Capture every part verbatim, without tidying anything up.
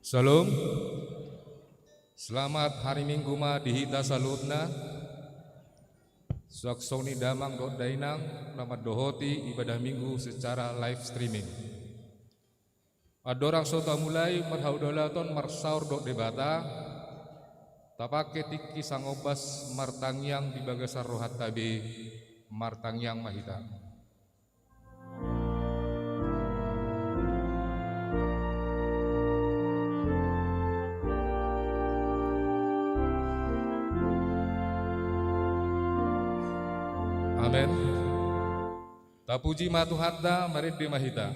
Shalom. Selamat hari Minggu ma di hita saluhutna. Suang songon i damang dohot dainang, na mandohoti ibadah Minggu secara live streaming. Andorang so tamulai marhaulaulaton marsaor dohot Debata, tapangke tingki sangombas martangiang di bagasan rohanta be. Martangiang ma hita. Amen. Tapuji ma Tuhanta, marende ma hita.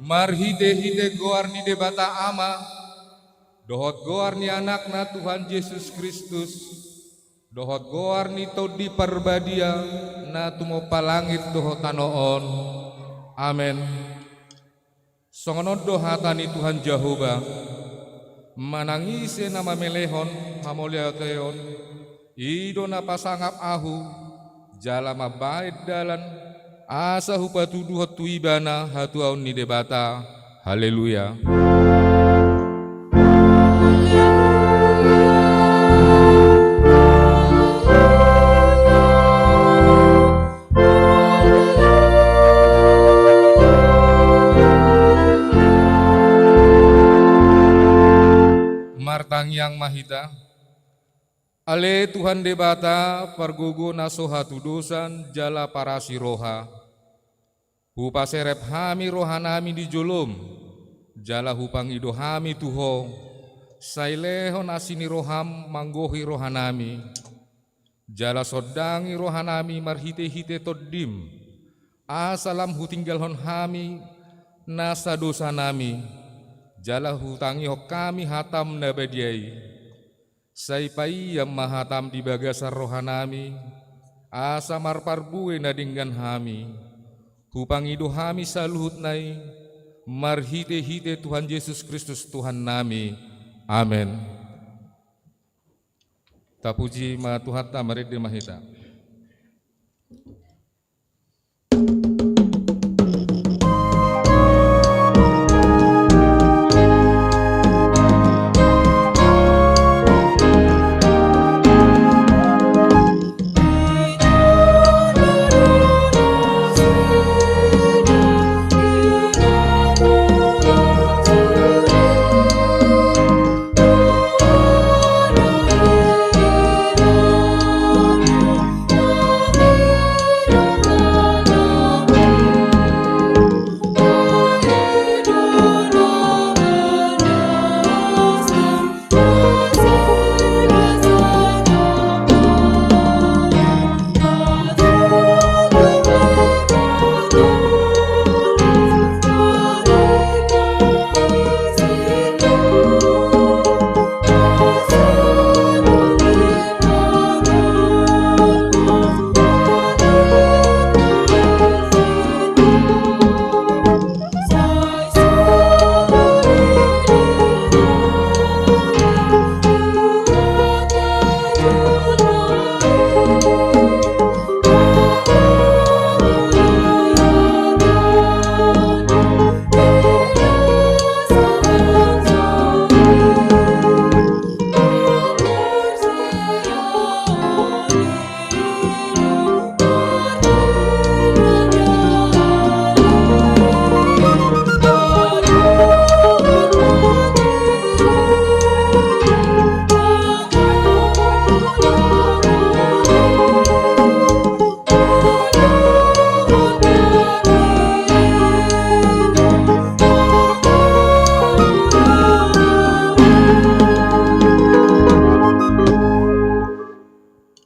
Marhitehite goar ni Debata Ama, dohot goar ni Anakna Tuhan Jesus Kristus, dohot goar ni Tondi Parbadia, na tumompa langit dohot tano on. Amen. Songon on do hata ni Tuhan Jahowa: Manang ise na mamelehon hamauliateon, i do na pasangap Ahu, jala mambahen dalan, asa hupatuduhon tu ibana hatuaon ni Debata. Haleluya. Martangiang ma hita. Ale Tuhan Debata, pargogo na so hatudosan jala parasi roha, hupaserep hami rohanami di jolom, jala hupangido hami tu Ho, sai lehon asi ni roham manggohi rohanami, jala sondangi rohanami marhitehite Tondim, asa lam hutinggalhon hami nasa dosanami, jala hutangihon hami hatam na badia i. Sai paian ma hatam di bagasan rohanami, asa marparbue na denggan hami. Hupangido hami saluhutna i, marhite-hite Tuhan Jesus Kristus Tuhannami. Amen. Tapuji ma Tuhanta, marende ma hita.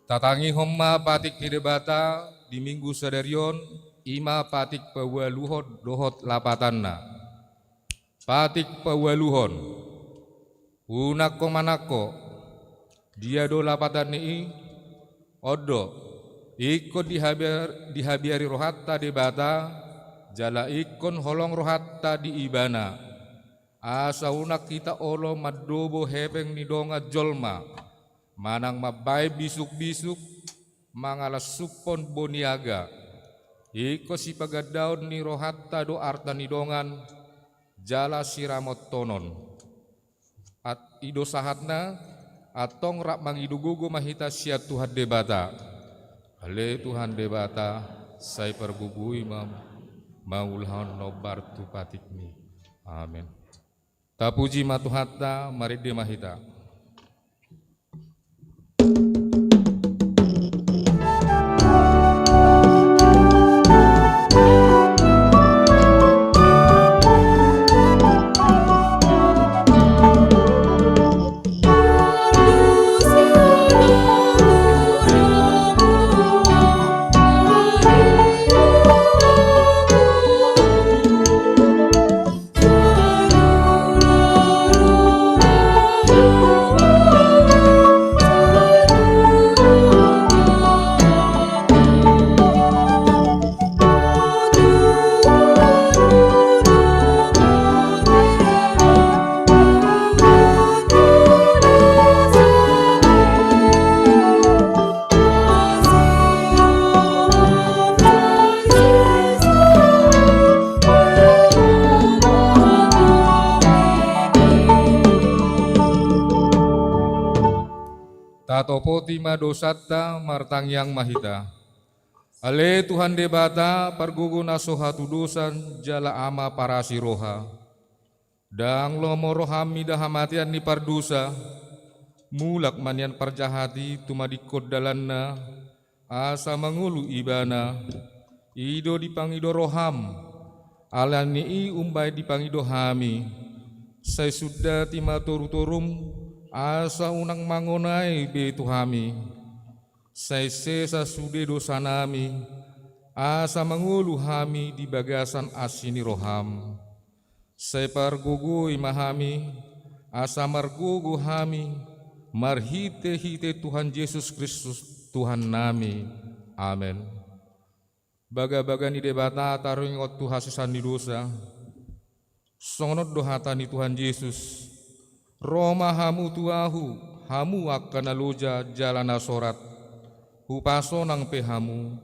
Tatangihon ma patik ni Debata di Minggu sadari on, i ma patik paualuhon dohot lapatanna. Patik paualuhon. Unang ho manangko. Dia do lapatan ni i? On do, ingkon dihabiar-, dihabiari rohanta Debata, jala ingkon holong rohanta di Ibana. Asa unang hita olo mandobo hepeng ni dongan jolma, manang mambahen bisuk-bisuk, mangalangsuphon boniaga. Ingkon sipagandaon ni rohanta do arta ni dongan, jala siramothon on. At-, i do sahatna, antong rap mangido gogo ma hita sian Tuhan Debata. Ale Tuhan Debata, sai pargogoi ma mangulahon nombar tu patikmi. Amen. Tapuji ma Tuhanta, marende ma hita. Tatopoti ma dosanta, martangiang ma hita. Ale Tuhan Debata, pargogo na so hatudosan jala Ama parasi roha. Ndang lomo roham mida hamatean ni pardosa, mulak ma nian parjahat i tumadingkon dalanna, asa mangolu ibana. I do dipangido roham, ala ni i umbahen dipangido hami. Sai sundati ma torutorum, asa unang mangonai be tu hami. Sai sesa sude dosanami, asa mangolu hami di bagasan asi ni roham. Sai pargogoi ma hami, asa margogo hami, marhite-hite Tuhan Jesus Kristus, Tuhannami. Amen. Bagabaga ni Debata taringot tu hasesaan ni dosa. Songon on do hata ni Tuhan Jesus: Ro ma hamu tu Ahu, hamu angka na loja jala na sorat, Hupasonang pe hamu.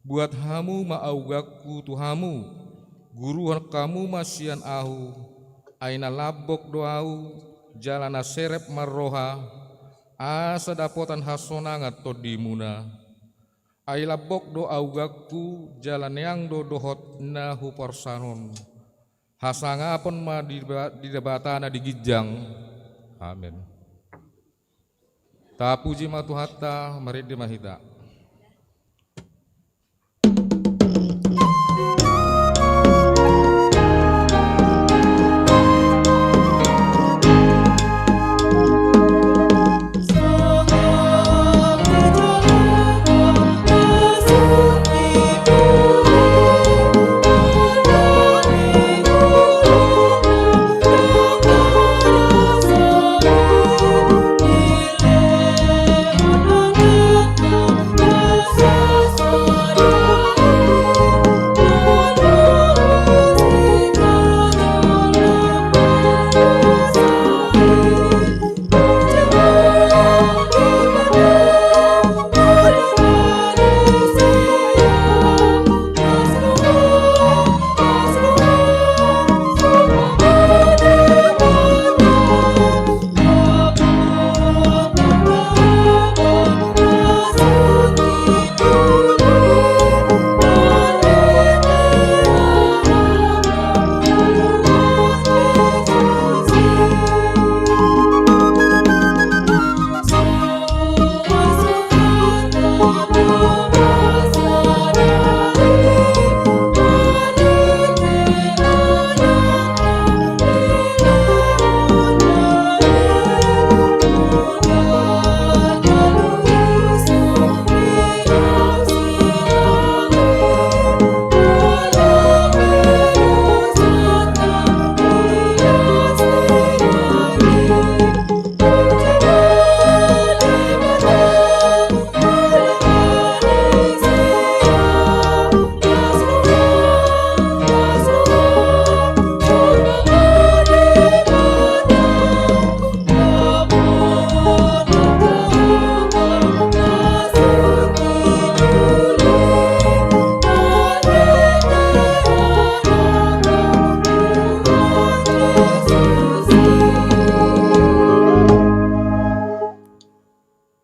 Buat hamu ma auganku tu hamu, guruhon hamu ma sian Ahu, ai na lambok do Ahu, jala na serep marroha, asa dapotan hasonangan tondimuna. Ai lambok do auganku, jala neang do dohot na huporsanon. Hasangapon ma di Deba-, di Debata na di ginjang. Amen. Tapuji ma Tuhanta, marende ma hita.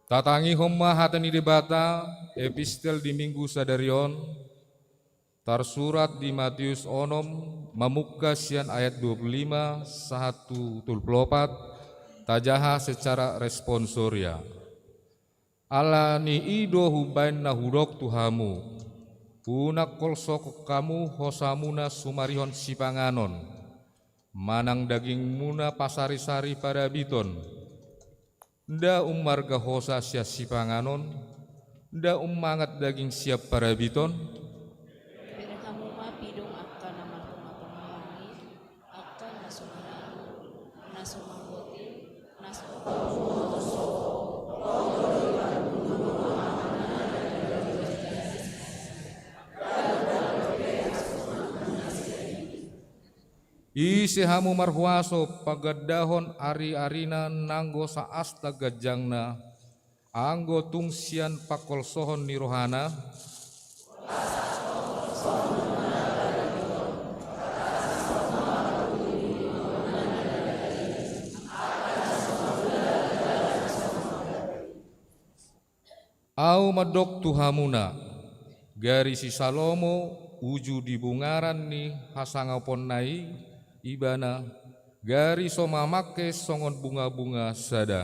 Tatangihon ma hata ni Debata, epistel di Minggu sadari on, tarsurat di Matius onom, mamungka sian ayat dua pulu lima sahat tu tolu pulu opat, tajaha secara responsoria. Ala ni i do umbaen na hudok tu hamu: Unang holsohon hamu hosamuna sumarihon sipanganon, manang dagingmuna pasari-sari parabiton. Nda ummarga hosa sian sipanganon, nda ummangat daging sian parabiton? Bere hamu ma pidong angka na martonga-tonga langit, angka na so maranggur, na so manggoting, na so Ise hamu marhuaso pagandahon ari-arina nanggo saasta ganjangna, anggo tung sian pangholsohon ni rohana? Ahu mandok tu hamuna, gari si Salomo uju di bungaran ni hasangaponna i ibana, gari so mamangke songon bunga-bunga sada.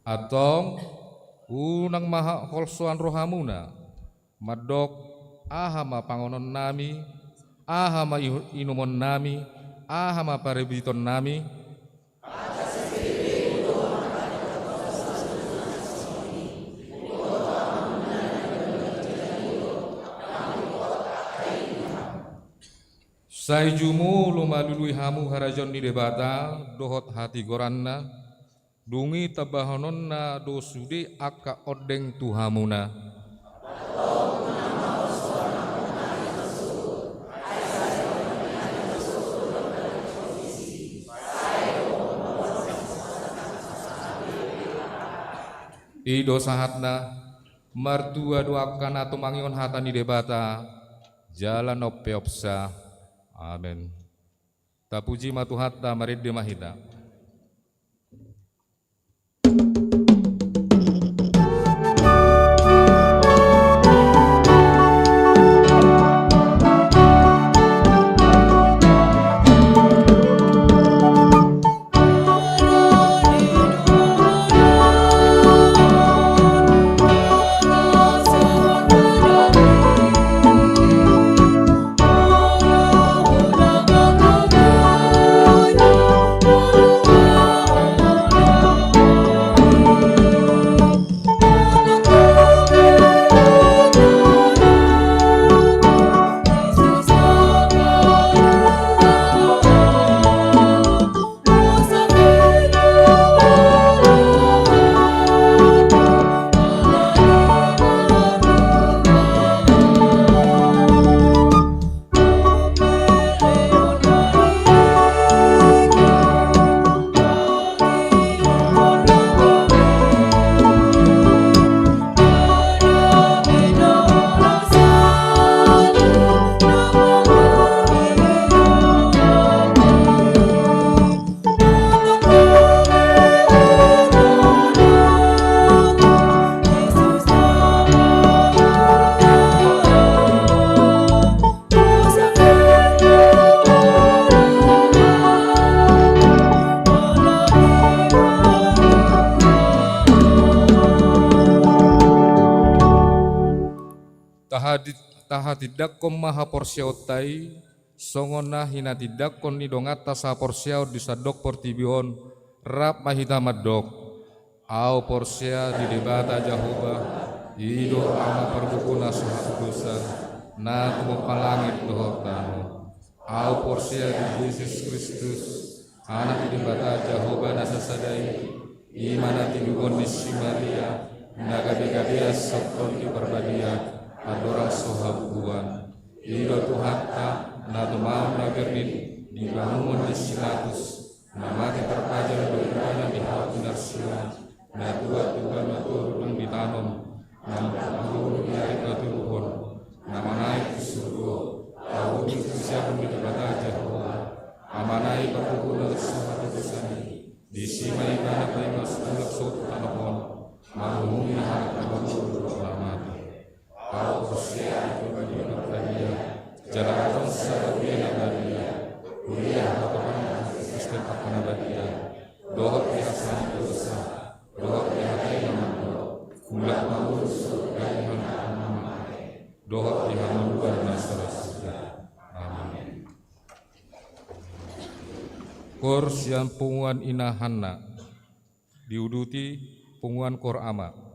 Antong, unang ma holsoan rohamuna, mandok: Aha ma pangononnami, aha ma i-, inumonnami, aha ma parabitonnami? Sai jumolo ma lului hamu harajaon ni Debata dohot hatigoranna, dung i tambahononna do sude angka ondeng tu hamuna. I do sahatna. Martua do angka na tumangihon hata ni Debata jala na umpeopsa. Amen. Tapuji ma Tuhanta, marende ma hita. Tahatindangkon ma haporseaonta i songon na hinatindangkon ni donganta sahaporseaon di sandok portibi on. Rap ma hita mandok: Ahu porsea di Debata Jahowa, i do Ama parbue na so hatudosan, na tumompa langit dohot tano. Ahu porsea di Jesus Kristus, Anak ni Debata Jahowa na sasada i, i ma na tinubuhon ni si Maria, na gabegabean sian Tondi Parbadia, andorang so habubuhan. I do Tuhanta, na tumaon na bernin di pangungun ni si Pilatus, na mate tarpajal do ibana di hau pinarsilang, na tuat tu banua toru naung ditanom, na mulak mangolu di ari patoluhon, na manaek tu surgo, tauduthon tu siamun ni Debata Jahowa, Amana i parbue na so hatudosan i, disi ma ibana paima so mulak sogot tu tano on, manguhumi na halak na mangolu dohot na mate. Ahu porsea di Tondi Parbadia, jala adong sada Huria na badia, huria hapotopan ni halak Kristen angka na badia, dohot di hasesaan ni dosa, dohot di hata i na mandok, mulak mangolu tu surgo di halak na mate, dohot di hangoluan na so ra suda. Amen. Koor sian punguan Ina Hanna, diuduti punguan Koor Ama.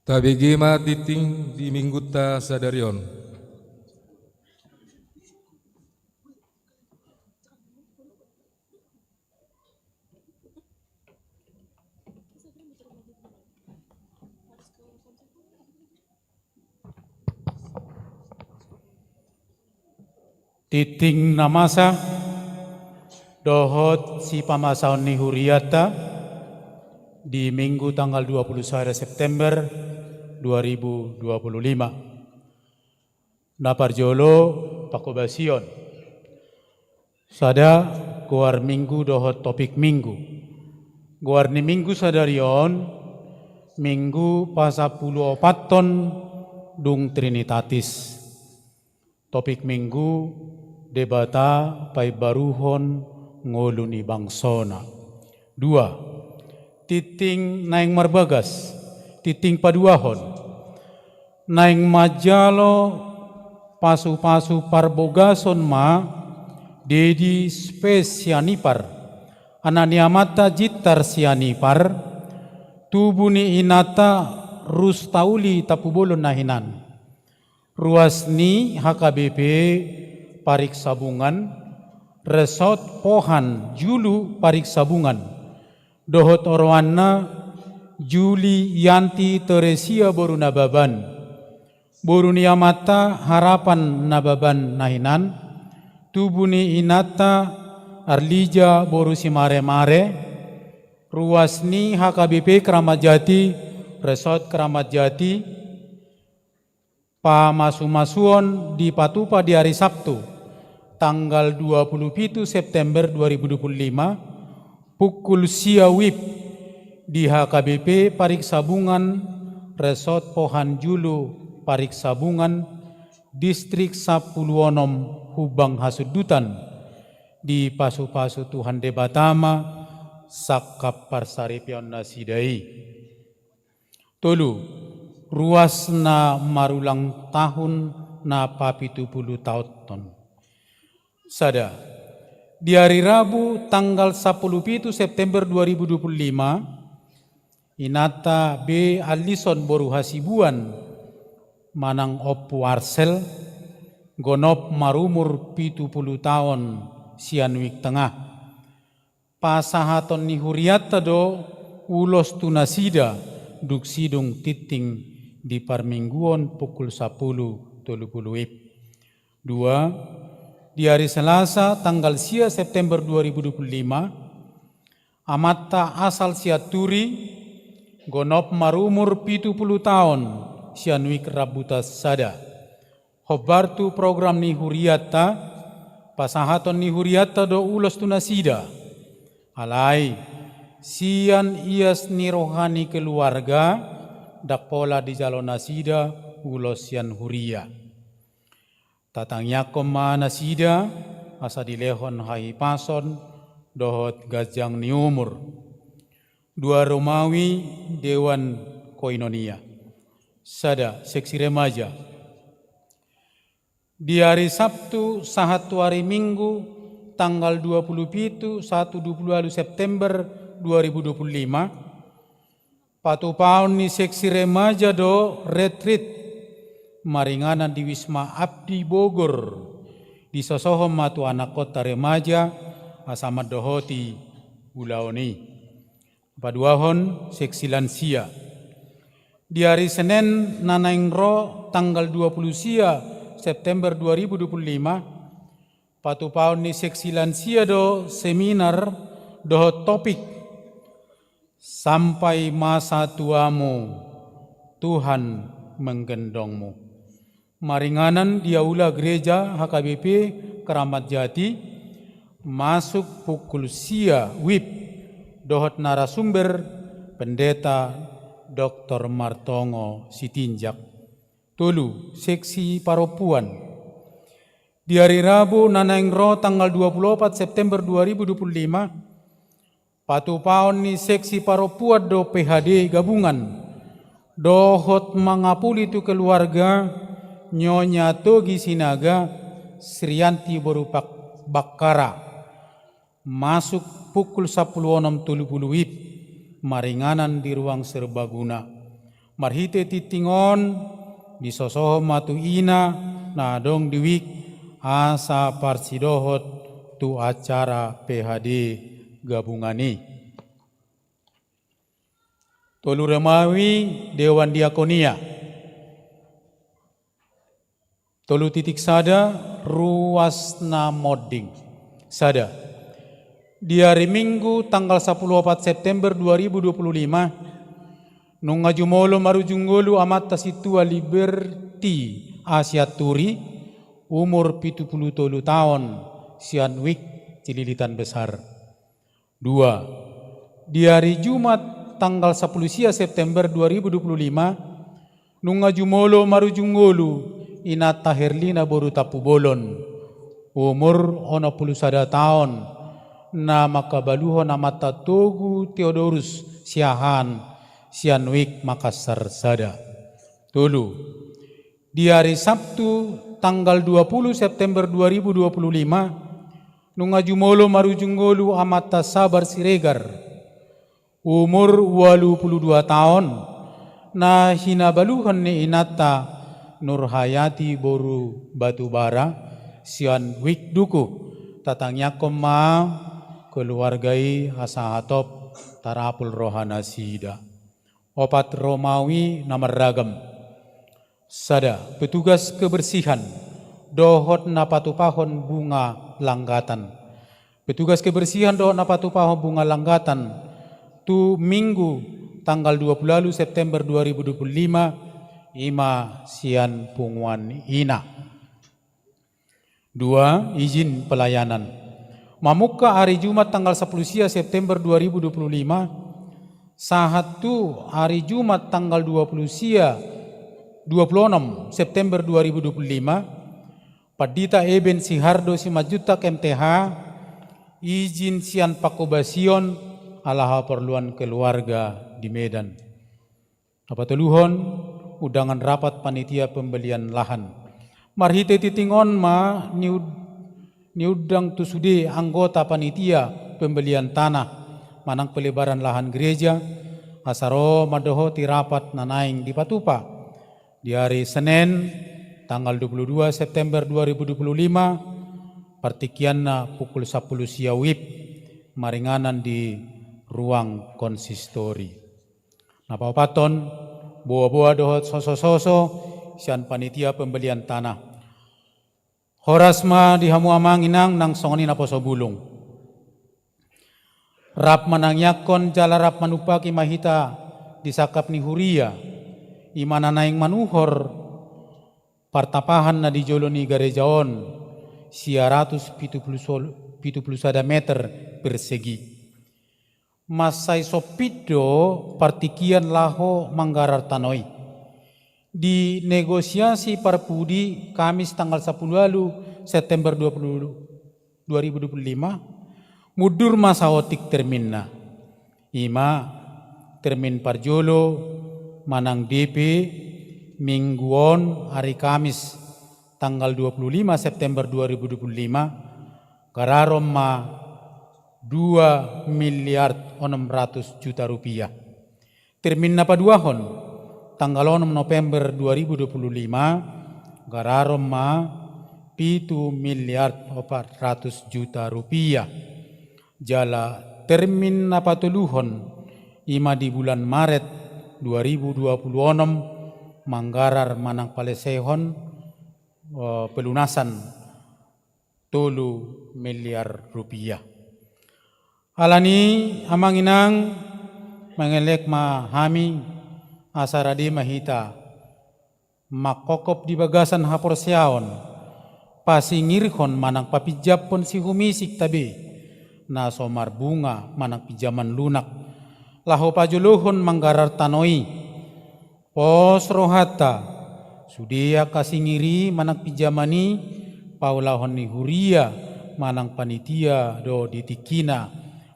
Tabege ma tingting di Minggunta sadari on. Tingting na masa dohot sipamasaon ni hurianta di Minggu tanggal dua puluh sada September dua ribu dua puluh lima. Na parjolo panghobasion. Sada, goar Minggu dohot topik Minggu. Goar ni Minggu sadari on, Minggu pasampulu opathon dung Trinitatis. Topik Minggu, Debata paimbaruhon ngolu ni bangsona. Dua, tingting naeng marbagas, tingting paduahon. Naeng manjalo pasupasu parbogason ma Dedi Spes Sianipar, anak ni amanta Jintar Sianipar, tubu ni inanta Rustauli Tampubolon na hinan. Ruas ni H K B P Pariksabungan, Resort Pohan Julu Pariksabungan, Dohot oroanna Juli Yanti Teresia boru Nababan. Boru ni amanta Harapan Nababan na hinan. Tubu ni inanta Arlija boru Simaremare. Ruas ni H K B P Kramat Jati, Resort Kramat Jati. Pamasumasuon dipatupa di ari Sabtu, tanggal dua puluh pitu September dua ribu dua puluh lima, pukul sia wib di H K B P Pariksa Bungan, Resort Pohan Julu Pariksa Bungan, Distrik Sampulu Onom, Humbang Hasundutan, dipasupasu Tuhan Debata ma sangkap parsaripeon nasida i. Tolu, ruas na marulang tahun na papitu pulu taonhon. Sada, di ari Rabu tanggal sampulu pitu September dua ribu dua puluh lima, inanta B Alison boru Hasibuan manang Ompu Arsel, gonop marumur pitu pulu taon sian Wijk Tengah. Pasahaton ni hurianta do ulos tu nasida dung sidung tintin di parmingguon pukul sampulu tolu pulu wib. Dua, di ari Selasa tanggal sia September dua ribu dua puluh lima, amanta asal Sianturi, gonop marumur pitu pulu taon sian Wijk Rambutan sada. Hombar tu program ni hurianta, pasahaton ni hurianta do ulos tu nasida. Alai, sian ias ni roha ni keluarga, ndang pola dijalo nasida ulos sian huria. Tatangiangkon ma nasida, asa dilehon hahipason dohot ganjang ni umur. Dua, Romawi, Dewan Koinonia. Sada, seksi remaja. Di ari Sabtu sahat tu ari Minggu, tanggal dua pulu pitu sahat tu dua pulu ualu September dua ribu dua pulu lima, patupaon ni seksi remaja do retreat maringanan di Wisma Abdi Bogor, disosohon ma tu anakkonta remaja asa mandohoti ulaon i. Paduahon, seksi lansia. Di ari Senen na naeng ro tanggal dua pulu sia September dua ribu dua pulu lima, patupaon ni seksi lansia do seminar dohot topik Sampai Masa Tuamu, Tuhan Menggendongmu. Maringanan di Aula Gereja H K B P Kramat Jati, masuk pukul sia wib, dohot narasumber Pendeta Doktor Martongo Sitinjak. Tolu, seksi parompuan. Di ari Rabu na naeng ro tanggal dua pulu opat September dua ribu dua pulu lima, patupaon ni seksi parompuan do P H D gabungan, dohot mangapuli tu keluarga Nyonya Togi Sinaga, Srianti boru Pak-, Bakkara. Masuk pukul sampulu onom tolu pulu wib, maringanan di ruang serbaguna. Marhite tintin on, disosohon ma tu ina na adong di Wijk, asa parsidohot tu acara P H D gabungan i. Tolu, Romawi, Dewan Diakonia. Tolu titik sada, ruas na monding. Sada. Di ari Minggu tanggal sampulu opat September dua ribu dua pulu lima, nunga jumolo marujung ngolu amanta Sintua Liberty A Sianturi, umur pitu pulu tolu taon, sian Wijk Cililitan Besar. Dua. Di ari Jumat tanggal sampulu sia September dua ribu dua pulu lima, nunga jumolo marujung ngolu inanta Herlina boru Tampubolon, umur onom pulu sada taon, na mangkabaluhon amanta Togu Theodorus Siahaan, sian Wijk Makassar sada. Tolu. Di ari Sabtu tanggal dua pulu September dua ribu dua pulu lima, nunga jumolo marujung ngolu amanta Sabar Siregar, umur ualu pulu dua taon, na hinabaluhon ni inanta Nurhayati boru Batubara, sian Wijk Dukuh. Tatangiangkon ma keluarga i asa hatop tarapul rohanasida. Opat romawi na marragam. Sada, petugas kebersihan dohot na patupahon bunga langgatan. Petugas kebersihan dohot na patupahon bunga langgatan tu Minggu tanggal dua puluh walu September dua ribu dua puluh lima, ima sian punguan ina. Dua, izin pelayanan. Mamungka ari Jumat tanggal sapuluh sia September dua ribu dua puluh lima, sahat tu ari Jumat tanggal dua puluh sia, dua puluh enam September dua ribu dua puluh lima, Pandita Eben Sihardo Simanjuntak M T H, izin sian pangkobasion ala haporluan keluarga di Medan. Na patoluhon, undangan rapat panitia pembelian lahan. Marhite tingting on ma niud-, niundang tu sude anggota panitia pembelian tanah manang pelebaran lahan gereja, asa ro mandohoti rapat na naeng dipatupa di ari Senen, tanggal dua puluh dua September dua ribu dua puluh lima, partingkianna pukul sapuluh sia WIB, maringanan di ruang konsistori. Na paopathon, boa-boa dohot soso-soso sian panitia pembelian tanah. Horas ma di hamu amang inang nang songon i naposo bulung. Rap manangiangkon jala rap manumpaki ma hita di sangkap ni huria, ima na naeng manuhor partapahan na di jolo ni gareja on, sia ratus pitu pulu sol-, pitu pulu sada meter persegi. Mansai sompit do partingkian laho manggarar tano i. Di negosiasi parpudi Kamis tanggal sapuluh walu September dua puluh, dua ribu dua puluh lima, mundur ma saotik terminna. Ima termin parjolo manang D P Minggu on ari Kamis tanggal dua puluh lima September dua ribu dua puluh lima, gararon ma dua miliar onom ratus juta rupiah. Termin na paduahon, tanggal onom November dua ribu dua puluh lima, gararon ma pitu miliar opat ratus juta rupiah. Jala termin na patoluhon, ima di bulan Maret dua ribu dua puluh onom, manggarar manang palesehon, eh, pelunasan tolu miliar rupiah. Alani amang inang, mangelek ma hami, asa rade ma hita mangkophop di bagasan haporseaon, pasingirhon manang papinjamhon sihumisik tabe, na so marbunga manang pinjaman lunak, laho pajolohon manggarar tano i. Pos rohanta, sude angka singir i manang pinjaman i, paulahon ni huria manang panitia do di tingkina,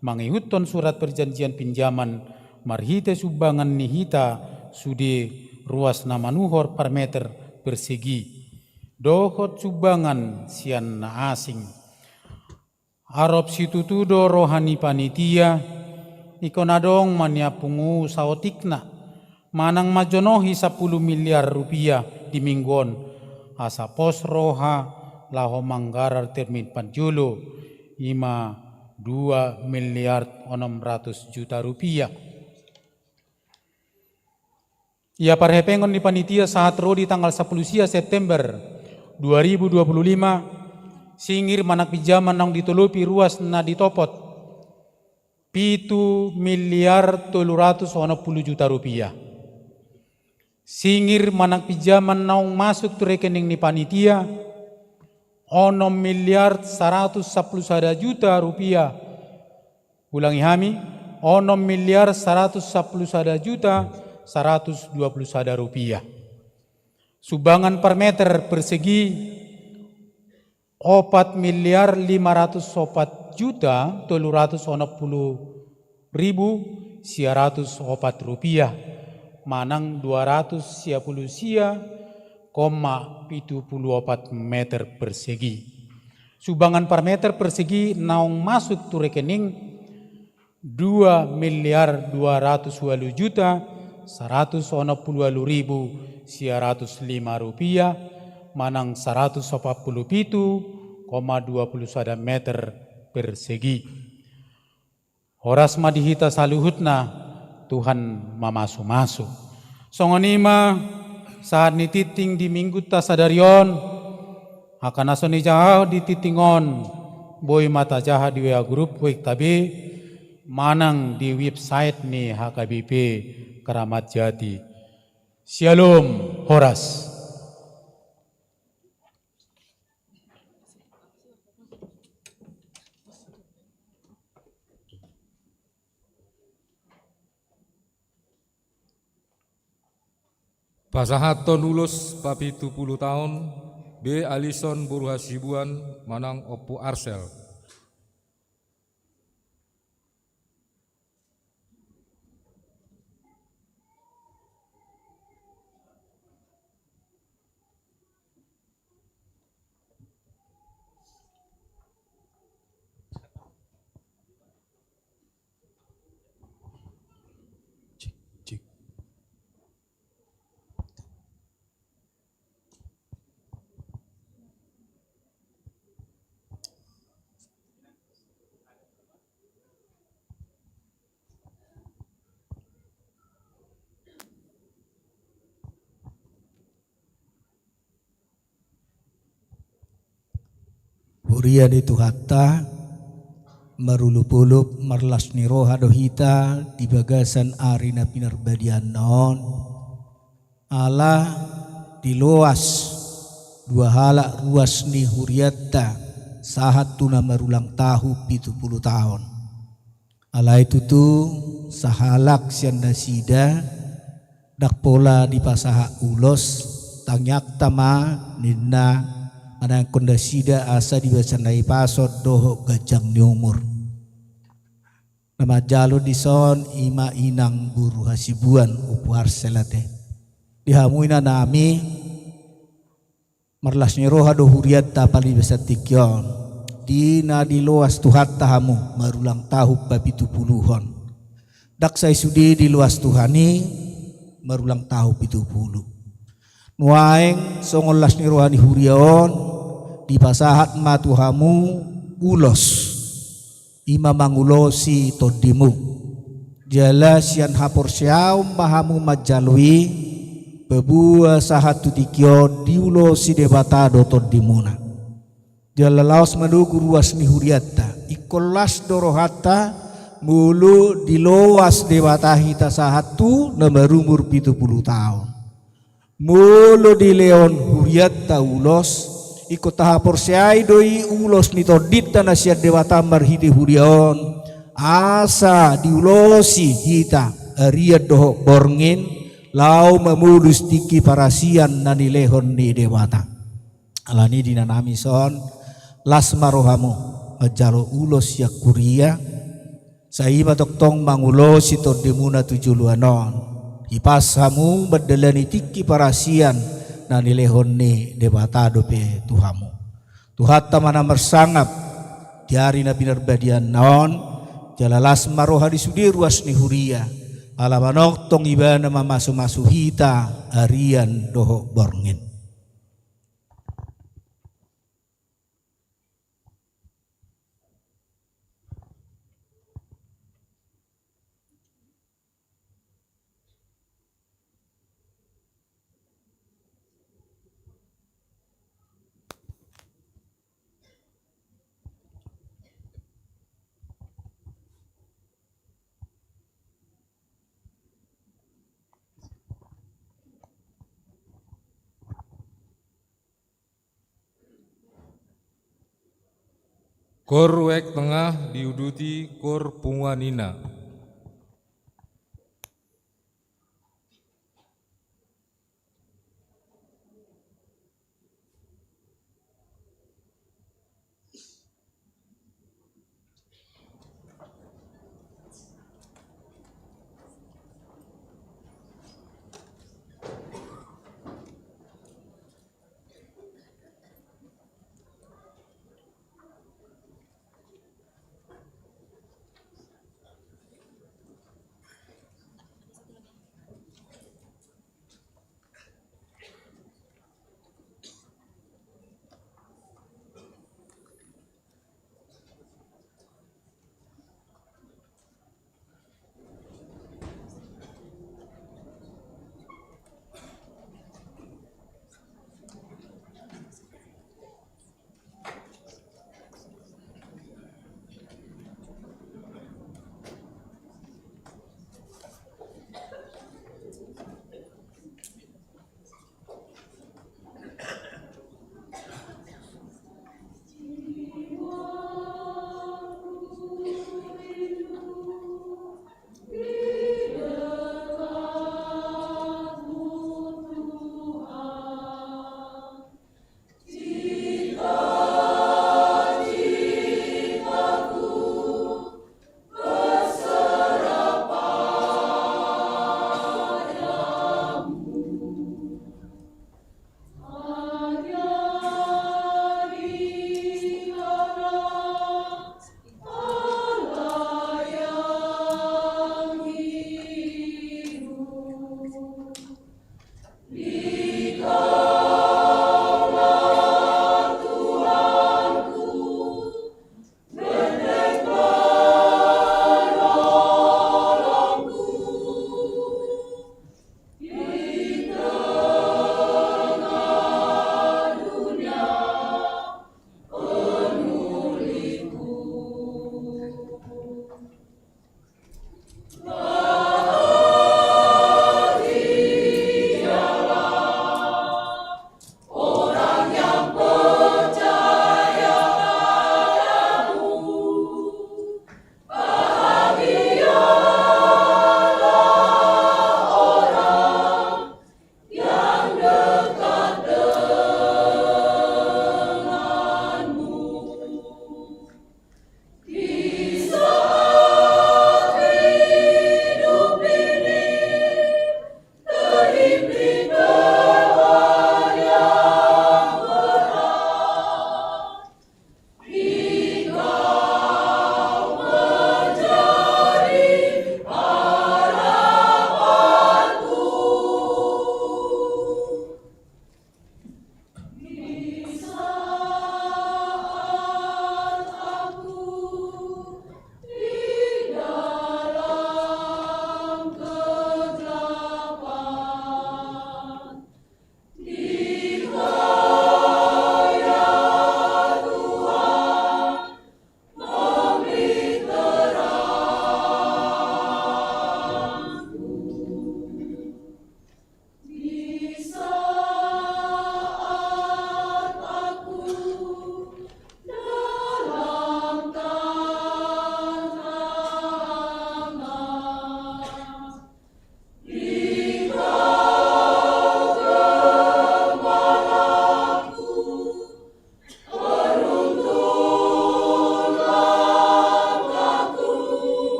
mangihuthon surat perjanjian pinjaman marhite sumbangan ni hita sude ruas na manuhor per meter persegi, dohot sumbangan sian na asing. Arop situtu do roha ni panitia, ingkon adong ma nian pungu saotikna, manang manjonohi sapuluh miliar rupiah di minggu on, asa pos roha laho manggarar termin parjolo, ima dua miliar onom ratus juta rupiah. Ia parhepengon ni panitia sahat ro di tanggal sapuluh sia September dua ribu dua puluh lima, singir manang pinjaman naung ditolopi ruas na ditopot pitu miliar tolu ratus onom pulu juta rupiah. Singir manang pinjaman naung masuk tu rekening ni panitia onom miliar saratus sapuluh sada juta rupiah. Ulangi hami, onom miliar saratus sapuluh sada juta saratus dua puluh sada rupiah. Sumbangan per meter persegi opat miliar lima ratus opat juta tolu ratus onom pulu ribu sia ratus opat rupiah, manang dua ratus sia pulu sia koma pitu pulu opat meter persegi. Sumbangan per meter persegi naung masuk tu rekening dua miliar dua ratus walu juta saratus onom pulu walu ribu sia ratus lima rupiah, manang saratus opat pulu pitu koma dua pulu sada meter persegi. Horas ma di hita saluhutna, Tuhan mamasumasu. Songon i ma sahat ni tingting di minggunta sadari on, angka na so dijahahon di tingting on, boi ma tajaha di W A grup W K B, manang di website ni H K B P Keramat Jati. Syalom, horas. Pasahathon ulos papitu pulu taon, B. Alison boru Hasibuan manang Ompu Arsel. Huria ni Tuhanta, marolopolop marlas ni roha do hita di bagasan ari na pinarbadiaonna on, ala diloas dua halak ruas ni hurianta sahat tu na marulang tahu pitu pulu taon. Alai tutu sahalak sian nasida, ndang pola dipasahat ulos, tangiangta ma ninna, manangkon nasida asa dibasa na ipason dohot ganjang ni umur. Na manjalo dison i ma inang boru Hasibuan, Ompu Arsel ate. Di hamu inanami, marlas ni roha do hurianta palibasan tingki on, di na diloas Tuhanta hamu marulang tahu papitu puluhon. Ndang sai sude diloas Tuhan i marulang tahu pitu pulu. Nuaeng songon las ni roha ni huria on, dipasahat ma tu hamu ulos. I ma mangulosi tondimu. Jala sian haporseaon ma hamu manjalo i, paboa sahat tu tingki on diulosi Debata do tondimuna. Jala laos manogu ruas ni hurianta, ingkon las do rohanta, molo diloas Debata hita sahat tu na marumur pitu pulu taon. Molo dilehon hurianta ulos, ingkon tahaporseai do i ulos ni tondinta na sian Debata marhite huria on, asa diulosi hita arian dohot borngin, laho mamolus tingki parasian na nilehon ni Debata. Alani i di inanami son, las ma rohamu manjalo ulos sian huria, sai i ma tongtong mangulosi tondimuna tu joloan on. Hipas hamu mandalani tingki parasian na nilehon ni Debata dope tu hamu. Tuhanta ma na marsangap di ari na pinarbadiaonna on, jala las ma roha ni sude ruas ni huria, ala manongtong Ibana mamasumasu hita arian dohot borngin. Kor W K tengah diuduti kor punguan ina.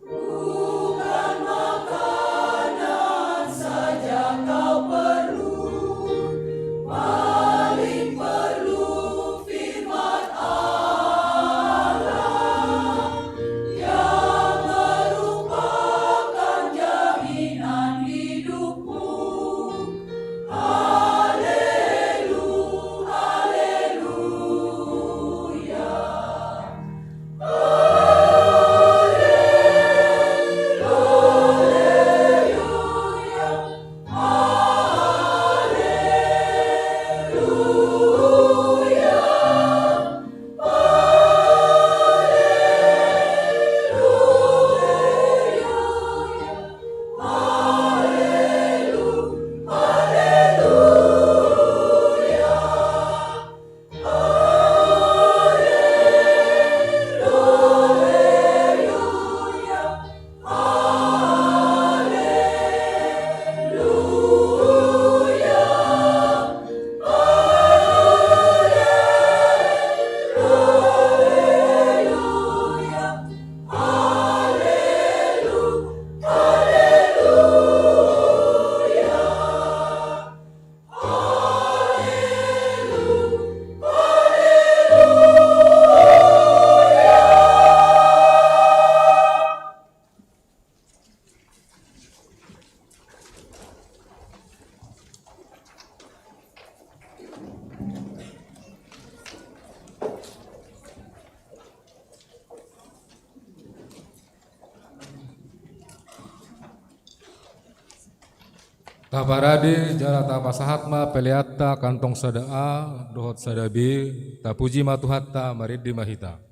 Bukan makanan saja kau perlu, paling perlu firman Allah yang merupakan jaminan hidupmu. Haleluya, haleluya. Taparade jala tapasahat ma peleanta kantong sada A dohot sada B. Tapuji ma Tuhanta, marende ma hita.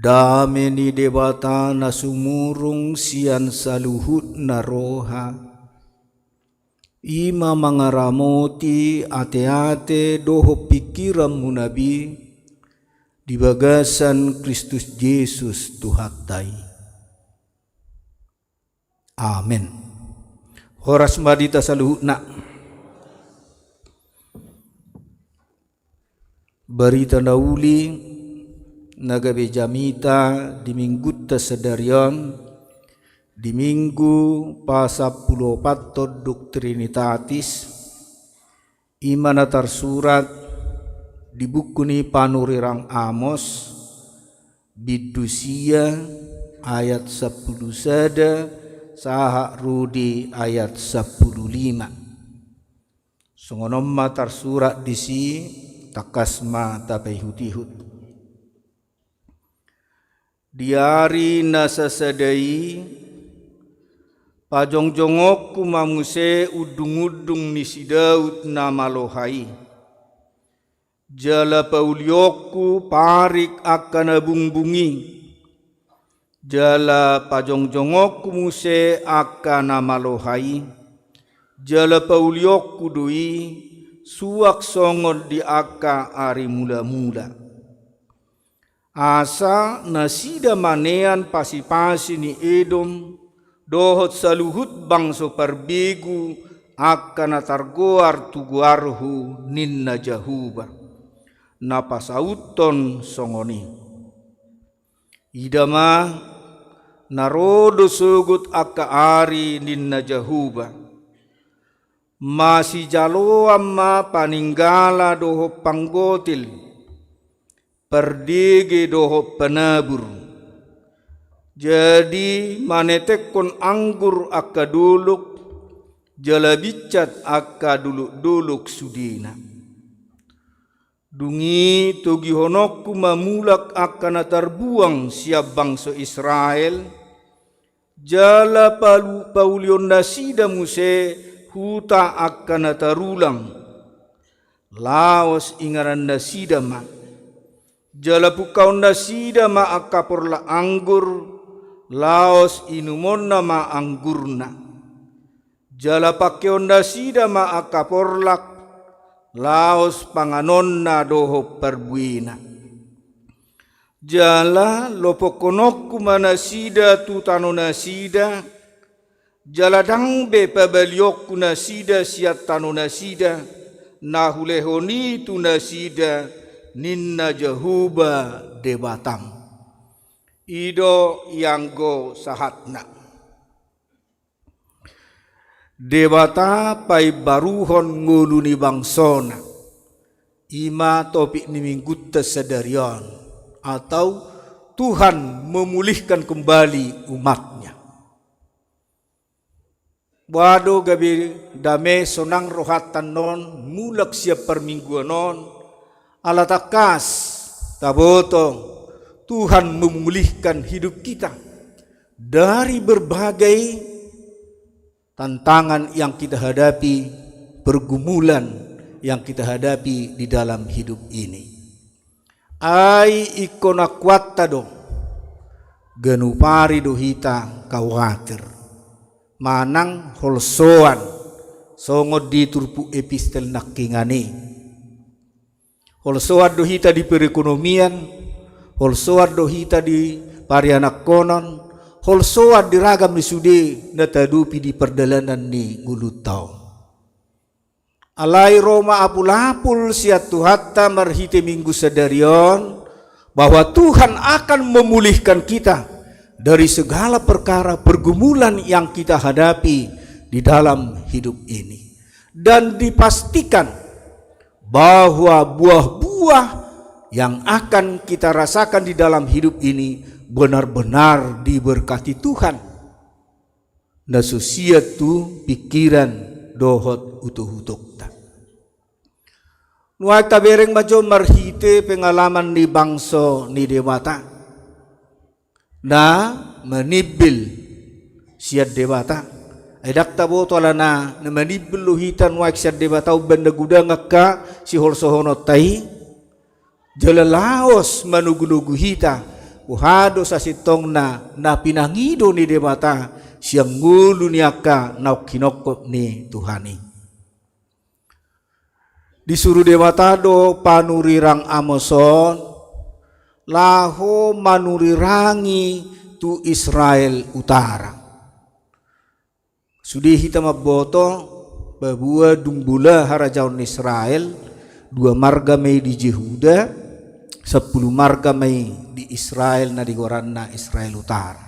Dame ni Debata na sumurung sian saluhutna roha, i ma mangaramoti ateate dohot pingkiranmuna be di bagasan Kristus Jesus Tuhanta i. Amen. Horas ma di hita saluhutna. Barita na uli na gabe jamita di Minggunta sadari on, di Minggu pasampuluopathon dung Trinitatis, i ma na tarsurat di buku ni panurirang Amos, bindu sia, ayat sampulu sada sahat ro di ayat sampulu lima. Songon on ma tarsurat disi, tangkas ma tapaihutihut. Di ari na sasada i, pajongjongonku ma muse undungundung ni si Daud na maloha i. Jala paulionku parik angka na bungbung i. Jala pajongjongonku muse angka na maloha i. Jala paulionku do i, suang songon di angka ari mulamula. Asa nasida manean pasipasi ni Edom, dohot saluhut bangso parbegu angka na targoar tu goarhu, ninna Jahowa, na pasauthon songon i. Ida ma, na ro do sogot angka ari, ninna Jahowa. Masijaloan ma paninggala dohot panggotil, pardege dohot panabur. Jadi manetekkon anggur angka dolok, jala binsat angka dolokdolok sudena. Dung i togihononku ma mulak angka na tarbuang sian bangso Israel, jala palu-, paulionnasida muse huta angka na tarulang. Laos inganannasida ma. Jala pungkaonnasida ma angka porlak anggur, laos inumonna ma anggurna. Jala pangkeonnasida ma angka porlak, laos panganonna dohot parbuena. Jala lopokkononku ma nasida tu tanonasida, jala ndang be pabalionku nasida sian tanonasida, na hulehon i tu nasida, ninna Jahowa Debatam. I do ianggo sahatna. Debata paimbaruhon ngolu ni bangsona. I ma topik ni Minggunta sadari on, atau Tuhan memulihkan kembali umat-Nya. Boha do gabe dame sonang rohanta annon mulak sian parmingguan on, ala tangkas taboto Tuhan memulihkan hidup kita dari berbagai tantangan yang kita hadapi, pergumulan yang kita hadapi di dalam hidup ini. Ai ingkon akuanta do, ganup ari do hita khawatir, manang holsoan, songon di turpuk epistel nangkiningan i. Holsoan do hita di perekonomian, holsoan do hita di parianakhonon, holsoan di ragam ni sude na taadopi di pardalanan ni ngolunta on. Alai ro ma apulapul sian Tuhanta marhite Minggu sadari on, bahwa Tuhan akan memulihkan kita dari segala perkara pergumulan yang kita hadapi di dalam hidup ini. Dan dipastikan bahwa buah-buah yang akan kita rasakan di dalam hidup ini benar-benar diberkati Tuhan, na so sian tu pingkiran dohot utoutokta. Nuaeng tabereng ma jo marhite pengalaman ni bangso ni Debata na manimbil sian Debata. Ai ndang taboto alana na manimbil do hita nuaeng sian Debata umbahen na godang angka siholsohononta i. Jala laos manogunogu hita Boha do sasintongna na pinangido ni Debata sian ngolu ni angka naung hinongkop ni Tuhan i. Disuru Debata do panurirang Amos on laho manurirangi tu Israel utara. Sude hita mamboto, paboa dung bola harajaon Israel, dua marga ma i di Jehuda, sampulu marga ma i di Israel na di goranna Israel utara.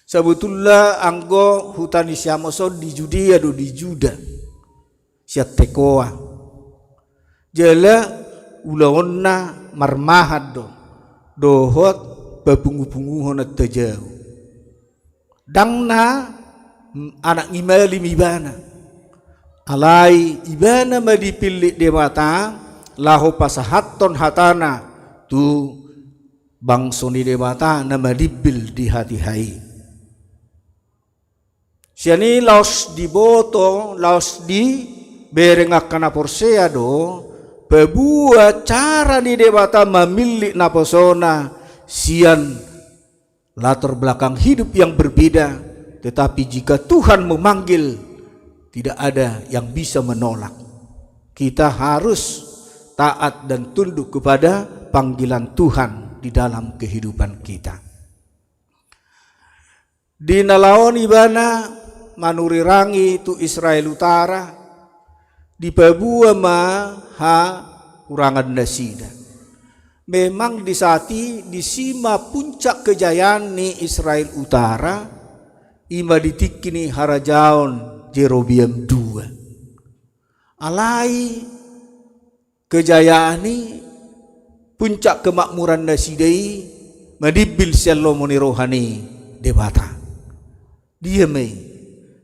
Sabotulna anggo huta ni si Amos on di Judea do, di Juda, sian Tekoa. Jala ulaonna marmahan do, dohot papungupunguhon antajau. Ndang na anak ni malim ibana. Alai ibana ma dipillit Debata laho pasahathon hatana tu bangso ni Debata na madimbil di hatiha i. Sian i laos diboto, laos dibereng angka na porsea do, paboa cara ni Debata mamillit naposona sian latar belakang hidup yang berbeda, tetapi jika Tuhan memanggil, tidak ada yang bisa menolak. Kita harus taat dan tunduk kepada panggilan Tuhan di dalam kehidupan kita. Di na laho ibana manurirangi tu Israel utara, dipaboa ma hahurangan nasida. Memang di saat i, disi ma puncak kejayaan ni Israel utara, i ma di tingki ni harajaon Jerobeam dua. Alai kejayaan i, puncak kemakmuran nasida i madimbil sian lomo ni roha ni Debata. Dia ma i,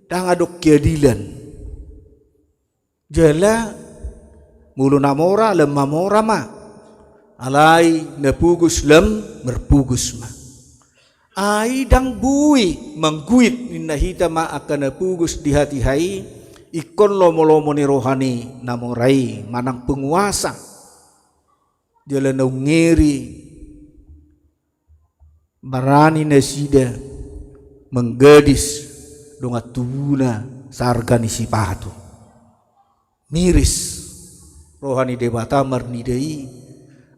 ndang adong keadilan. Jala molo na mora lam mamora ma, alai na pogos lam marpogos ma. Ai ndang boi mangguit ninna hita ma angka na pogos di hatiha i, ingkon lomolomo ni roha ni na mora i manang penguasa. Jala naung ngeri barani nasida manggadis dongan tubuna saarga ni sipatu. Miris roha ni Debata marnida i,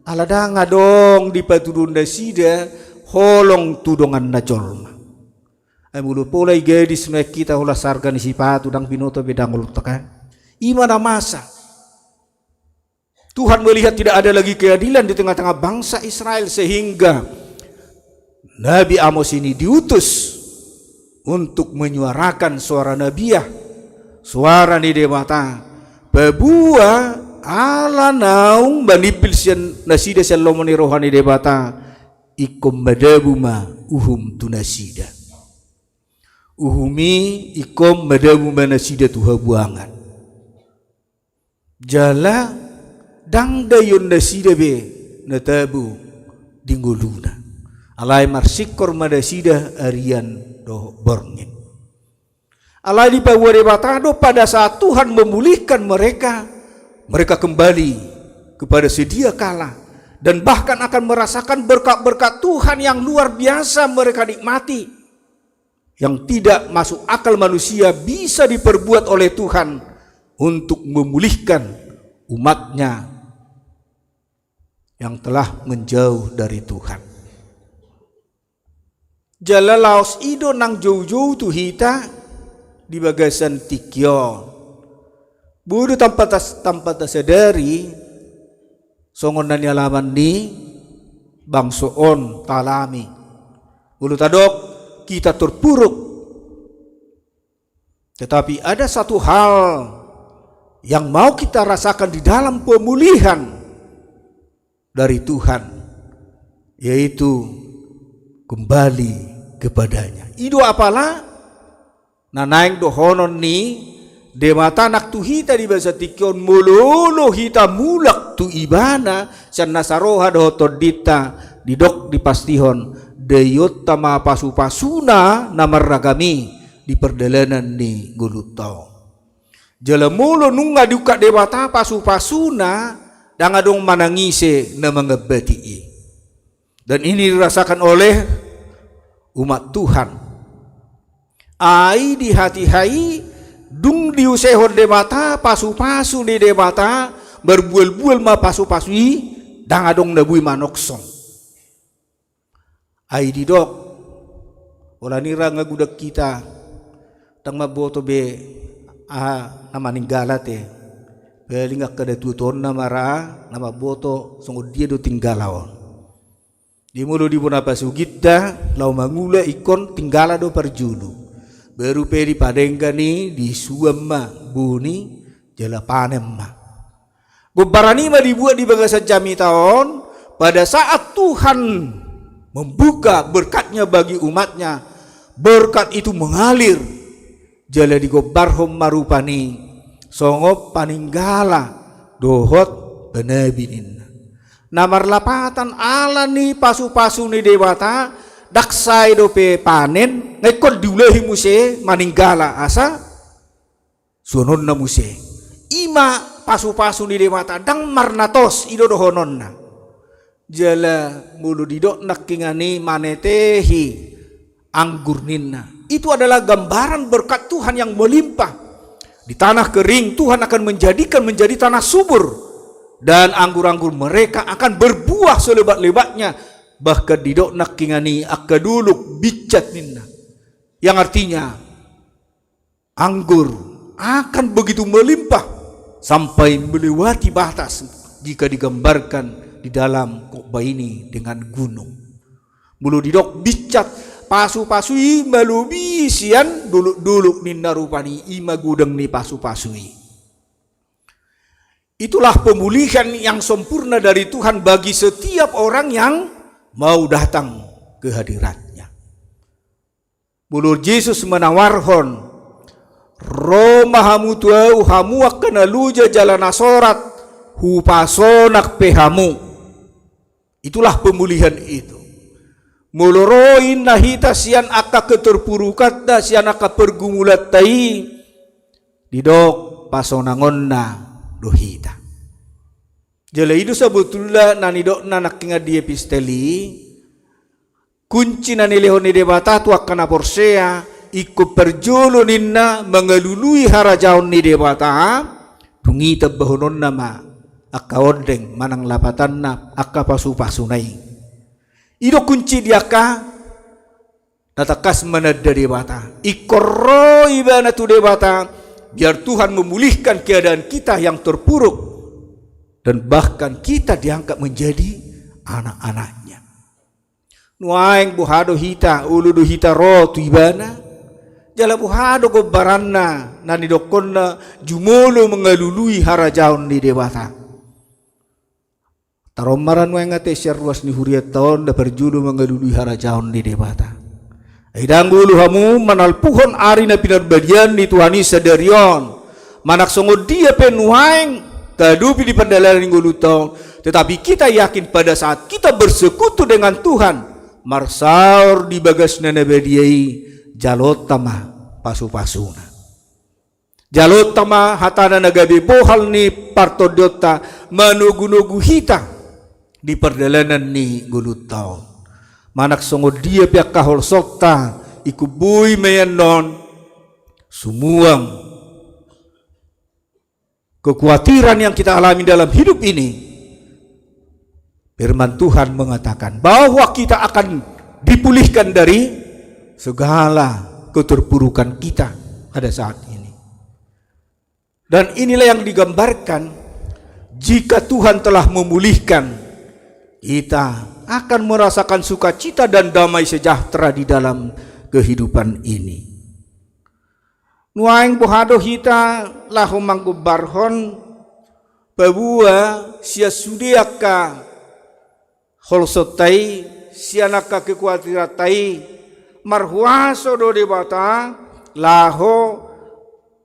ala ndang adong dipatuduhon nasida holong tu donganna jolma. Ai molo pola i gadis ma hita holan saarga ni sipatu, ndang binoto be, ndang olo tokang. I ma na masa. Tuhan melihat tidak ada lagi keadilan di tengah-tengah bangsa Israel, sehingga Nabi Amos ini diutus untuk menyuarakan suara nabiah, suara ni Debata. Paboa ala naung manimbil sian nasida sian lomo ni roha ni Debata, ingkon madabu ma uhum tu nasida. Uhum i ingkon madabu ma nasida tu habuangan. Jala ndang daion nasida be na tabo di ngoluna. Alai marsingkor ma nasida arian dohot borngin. Alai dipaboa Debata do pada saat Tuhan memulihkan mereka, mereka kembali kepada sedia kala dan bahkan akan merasakan berkat-berkat Tuhan yang luar biasa mereka nikmati, yang tidak masuk akal manusia bisa diperbuat oleh Tuhan untuk memulihkan umat-Nya yang telah menjauh dari Tuhan. Jala laos i do nang joujou tu hita di bagasan tingki on. Boi do tanpa tas-, tanpa tasadari, songon na nialaman ni bangso on taalami. Molo tadok, kita terpuruk. Tetapi ada satu hal yang mau kita rasakan di dalam pemulihan dari Tuhan, yaitu kembali kepada-Nya. I do apala na naeng dohonon ni Debata nang tu hita di bagasan tingki on, molo olo hita mulak tu Ibana sian nasa roha dohot tondinta, didok dipastihon, daionta ma pasupasuna na marragam i di pardalanan ni ngolunta on. Jala molo nunga diungkap Debata pasupasuna, ndang adong manang ise na mangambati i. Dan ini dirasakan oleh umat Tuhan. Ai di hatiha i dung diusehon Debata, pasupasu ni Debata, marbualbual ma pasupasu i, ndang adong na boi manongsong. Ai didok, holan i ra nga godang hita, ndang mamboto be aha na maninggal ate. Paling angka datuatuaonna ma ra na mamboto songon dia do tinggala on. Di molo di bona pasugitta, laho mangula ingkon tinggala do parjolo. Baru pe dipadenggan i, disuan ma boni, jala panen ma. Gombaran i ma dibuat di bagasan jamita on, pada saat Tuhan membuka berkat-Nya bagi umat-Nya, berkat itu mengalir, jala digombarhon ma rupani songon paninggala dohot panabi ninna. Na marlapatan ala ni pasupasu ni Debata, ndang sae dope panen, nga ingkon diulahi muse maninggala asa suanonna muse. I ma pasupasu ni Debata, ndang marnatos, i do dohononna. Jala molo didok nangkiningan i manetehi anggur ninna, itu adalah gambaran berkat Tuhan yang melimpah. Di tanah kering, Tuhan akan menjadikan menjadi tanah subur, dan anggur-anggur mereka akan berbuah selebat-lebatnya. Bahkan didok nangkiningan i angka dolok binsat ninna, yang artinya anggur akan begitu melimpah sampai melewati batas jika digambarkan di dalam khotbah ini dengan gunung. Molo didok binsat, pasupasu i malobi sian dolok-dolok ninna rupani, i ma godang ni pasupasu i. Itulah pemulihan yang sempurna dari Tuhan bagi setiap orang yang mau datang ke hadirat-Nya. Molo Jesus menawarhon, ro ma hamu tu Ahu, hamu angka na loja jala na sorat, Hupasonang pe hamu. Itulah pemulihan itu. Molo ro ninna hita sian angka keterpurukanta, sian angka pergumulanta i, didok pasonangonna do hita. Jala i do sabotulna na nidokna nangkiningan di epistel i, kunci na nilehon ni Debata tu angka na porsea, ingkon parjolo ninna mangalului harajaon ni Debata, dung i tambahononna ma angka ondeng manang lapatanna angka pasupasuna i. I do kunci di angka na tangkas mananda Debata. Ingkon ro ibana tu Debata, biar Tuhan memulihkan keadaan kita yang terpuruk, dan bahkan kita diangkat menjadi anak-anaknya. Nuaeng boha do hita, olo do hita ro tu ibana? Jala boha do gombaranna na nidokkonna jumolo mangalului harajaon ni Debata? Taruhon ma ra nuaeng ate sian ruas ni hurianta on na parjolo mangalului harajaon ni Debata. Ai ndang olo hamu manalpuhon ari na pinarbadiaan ni Tuhan i sadari on. Manang songon dia pe nuaeng tahadopi di pardalanan ni ngolunta on, tetapi kita yakin pada saat kita bersekutu dengan Tuhan, marsaor di bagasna na badia i, jaloonta ma pasupasuna. Jaloonta ma hatana na gabe bohal ni partondionta manogunogu hita di pardalanan ni ngolunta on. Manang songon dia pe angka holsonta, ingkon boi ma i annon sumuang kekuatiran yang kita alami dalam hidup ini. Firman Tuhan mengatakan bahwa kita akan dipulihkan dari segala keterpurukan kita pada saat ini. Dan inilah yang digambarkan, jika Tuhan telah memulihkan, kita akan merasakan sukacita dan damai sejahtera di dalam kehidupan ini. Nuaeng boha do hita laho manggombarhon, paboa sian sude angka holsonta i, sian angka kekuatiranta i, marhuaso do Debata laho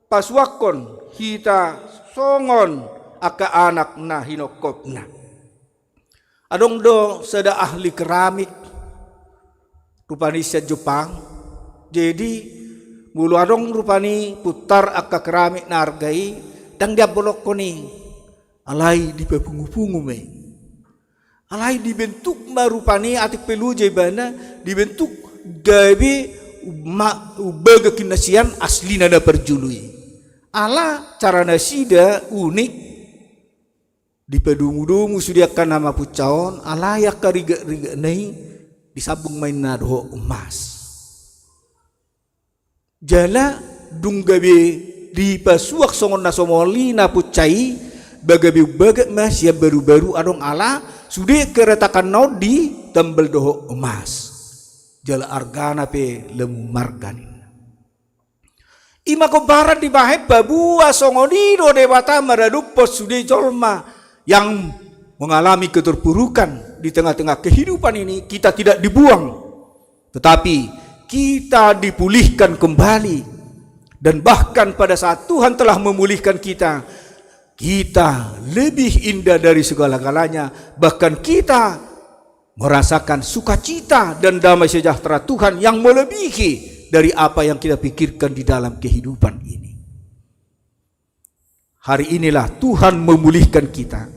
pasuangkon hita songon angka anak na hinongkopna. Adong do sada ahli keramik, rupani sian Jepang. Jadi, molo adong rupani puntar angka keramik na arga i, ndang diambolonghon i, alai dipapungupungu ma i. Alai dibentuk ma rupani, atik pe loja ibana, dibentuk gabe ma-, umbaga kinasian aslina na parjolo i. Ala cara nasida unik, dipadomu-domu sude angka na mapunsa on, alai angka rigat-rigatna i disambung ma inna dohot emas. Jala dung gabe dipasuak songon na somoli na punsa i, ba gabe umbaga ma sian baru-baru adong ala sude keretakanna on ditambal dohot emas. Jala argana pe lam marga ninna. I ma gombaran dibahen paboa songon i do Debata maradophon sude jolma yang mengalami keterpurukan di tengah-tengah kehidupan ini, kita tidak dibuang, tetapi kita dipulihkan kembali. Dan bahkan pada saat Tuhan telah memulihkan kita, kita lebih indah dari segala-galanya. Bahkan kita merasakan sukacita dan damai sejahtera Tuhan yang melebihi dari apa yang kita pikirkan di dalam kehidupan ini. Hari inilah Tuhan memulihkan kita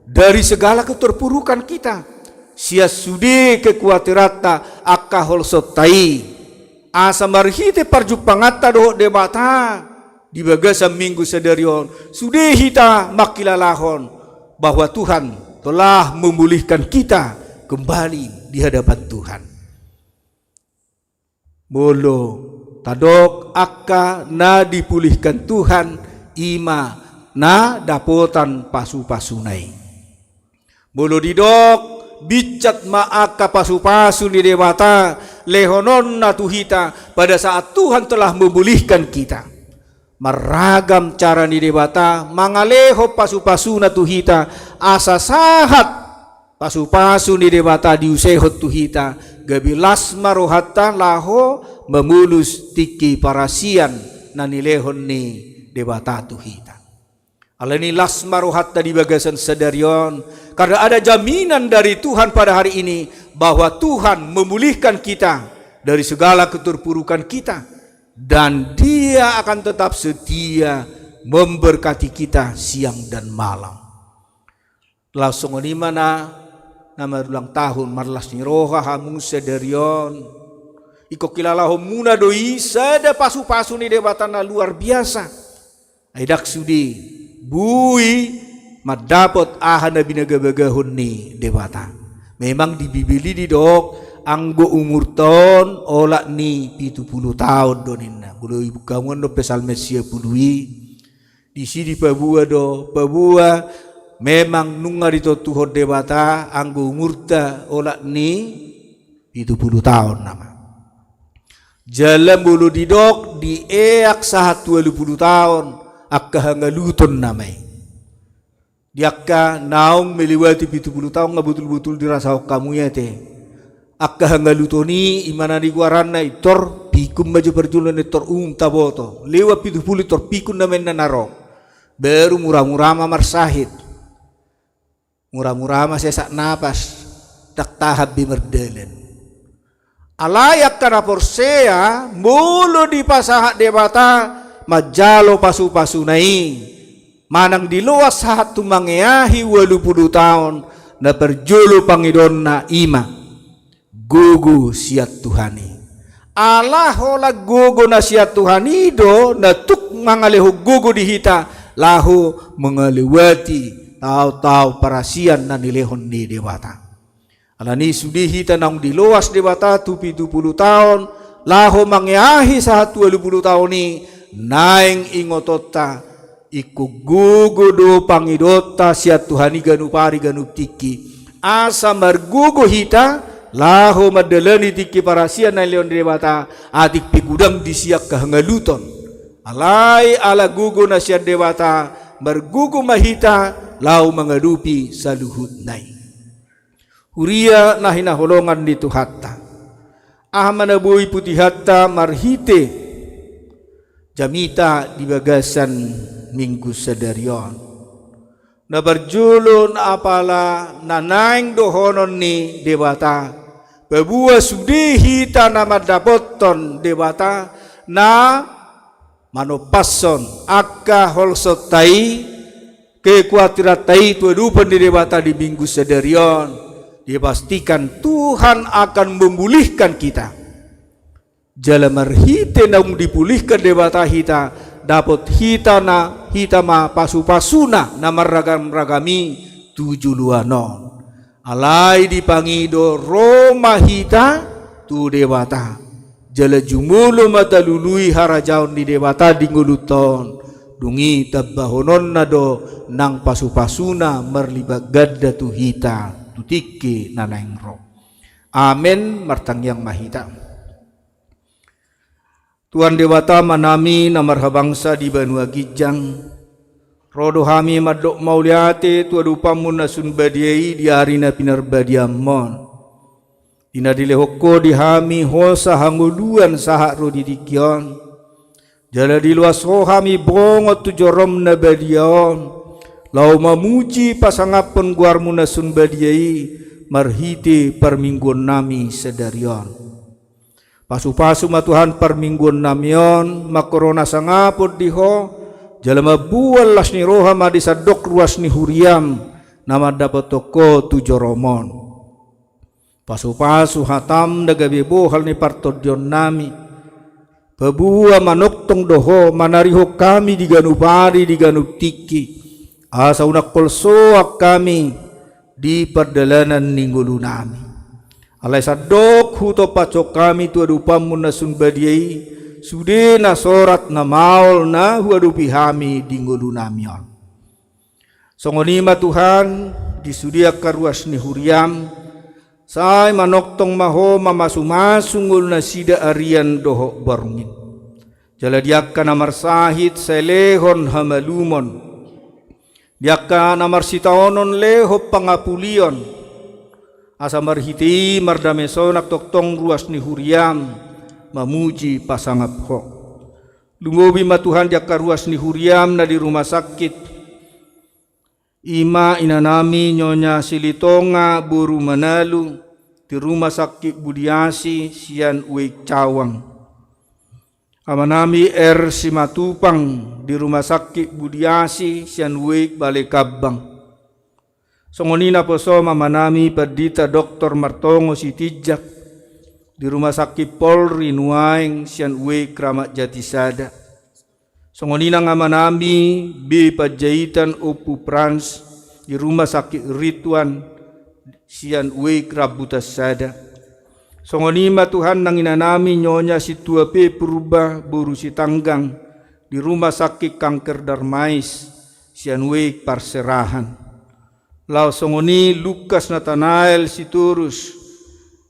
dari segala keterpurukan kita. Sian sude kekuatiranta, angka holsonta i, asa marhite parjumpanganta dohot Debata di bagasan Minggu sadari on, sude hita mangkilalahon bahwa Tuhan telah memulihkan kita kembali di hadapan Tuhan. Molo tadok angka na dipulihkan Tuhan, i ma na dapotan pasu-pasuna i. Molo didok, binsat ma angka pasu-pasu ni Debata lehononna tu hita pada saat Tuhan telah memulihkan kita. Marragam cara ni Debata mangalehon pasu-pasuna tu hita, asa sahat pasu-pasu ni Debata diusehon tu hita, gabe las ma rohanta laho mamolus tingki parasian na nilehon ni Debata tu hita. Alani las ma rohanta di bagasan sadari on, karena ada jaminan dari Tuhan pada hari ini bahwa Tuhan memulihkan kita dari segala keterpurukan kita, dan Dia akan tetap setia memberkati kita siang dan malam. Laos songon i ma na, na marulang tahun, marlas ni roha hamu sadari on. Ingkon kilalahonmuna do i sada pasu-pasu ni Debata na luar biasa. Ai ndang sude boi mandapot aha na binagabagahon ni Debata. Memang di Bibel i didok, anggo umurta on olat ni pitu pulu taon do ninna. Molo ibuka hamu annon Psalmen sia pulu i, disi dipaboa do, paboa memang nunga ditontuhon Debata anggo umurta olat ni pitu pulu taon nama. Jala molo didok, dieak sahat ualu pulu taon angka hangaluton nama i. Di angka naung melewati pitu pulu taon nga botul-botul dirasahon hamu i ate. Angka hangaluton i, i ma na nigoaranna i, tor pikun ma jo parjolo na i, tor umum taboto. Lewat pitu pulu tor pikun nama inna na ro. Baru mura-mura ma marsahit. Mura-mura ma sesak napas, ndang tahan be mardalan. Alai angka na porsea, molo dipasahat Debata manjalo pasu-pasuna i, manang diloas sahat tu mangeahi ualu pulu taon, na parjolo pangidoonna i ma gogo sian Tuhan i. Ala holan gogo na sian Tuhan i do na tuk mangalehon gogo di hita laho mangalewati taon-taon parasian na nilehon ni Debata. Alani i sude hita naung diloas Debata tu pitu pulu taon laho mangeahi sahat tu ualu pulu taon i, naeng ingotonta, ingkon gogo do pangidoonta sian Tuhan i ganup ari ganup tingki. Asa margogo hita laho mandalani tingki parasian na nilehon ni Debata, atik pe godang disi angka hangaluton. Alai ala gogo na sian Debata, margogo ma hita laho mangadopi saluhutna i. Huria na hinaholongan ni Tuhanta. Aha ma na boi putihanta marhite jamita di bagasan Minggu sadari on? Na parjolo na apala na naeng dohonon ni Debata, paboa sude hita na mandapothon Debata, na manompashon angka holsonta i, kekuatiranta i tu adopan ni Debata di Minggu sadari on. Dipastikan Tuhan akan memulihkan kita. Jala marhite naung dipulihkan Debata hita, dapot hita na, hita ma pasu-pasuna na marragam-ragam i tu joloan on. Alai dipangido ro ma hita tu Debata. Jala jumolo ma talului harajaon ni Debata di ngolunta on. Dung i tambahononna do nang pasu-pasuna marlipat ganda tu hita tu tingki na naeng ro. Amen. Martangiang ma hita. Tuhan Debata Amanami na marhabangsa di banua ginjang, ro do hami mandok mauliate tu adopanmu na sun badia i di ari na pinarbadianmon. Di na dilehon Ho di hami hosa hangoluan sahat ro di tingki on. Jala diloas Ho hami bongot tu jorom na badia on, laho mamuji pasangaphon goarmu na sun badia i, marhite parmingguonnami sadari on. Pasu-pasu ma Tuhan parmingguonnami on, mangkorhon hasangapon di Ho, jala mamboan las ni roha ma di sandok ruas ni huriam, na mandapothon Ho tu jorom on. Pasu-pasu hatam na gabe bohal ni partondionnami. Paboa manongtong do Ho manarihon hami di ganup ari di ganup tingki. Asa unang holsoan hami di pardalanan ni ngolunami. Alai sandok hutompashon hami tu adopanmu na sun badia i, sude na sorat na maol na huadopi hami di ngolunami on. Songon i ma Tuhan, di sude angka ruas ni huriam, sai manongtong ma Ho mamasu-masu ngolunasida arian dohot borngin. Jala di angka na marsahit sai lehon hamalumon. Di angka na marsitaonon lehon pangapulion. Asa marhite i mardame sonang tongtong ruas ni huriam, mamuji pasangap Ho. Lumobi ma Tuhan di angka ruas ni huriam na di rumah sakit. I ma inanami Nyonya Silitonga boru Manalu di rumah sakit Budiasi sian Ueik Cawang. Amanami R Simatupang di rumah sakit Budiasi sian Ueik Balekambang. Songon i naposo ma amanami Pandita Doktor Martongo Sitinjak di rumah sakit Polri nuaeng sian Ueik Kramat Jati sada. Songon i nang amanami B Panjaitan Ompu Frans di rumah sakit Ridwan sian Ueik Rambutan sada. Songon i ma Tuhan nang inanami Nyonya Sintua P Purba boru Sitanggang di rumah sakit kanker Darmais sian Ueik Parserahan. Laos songon i Lukas Natanael Sitorus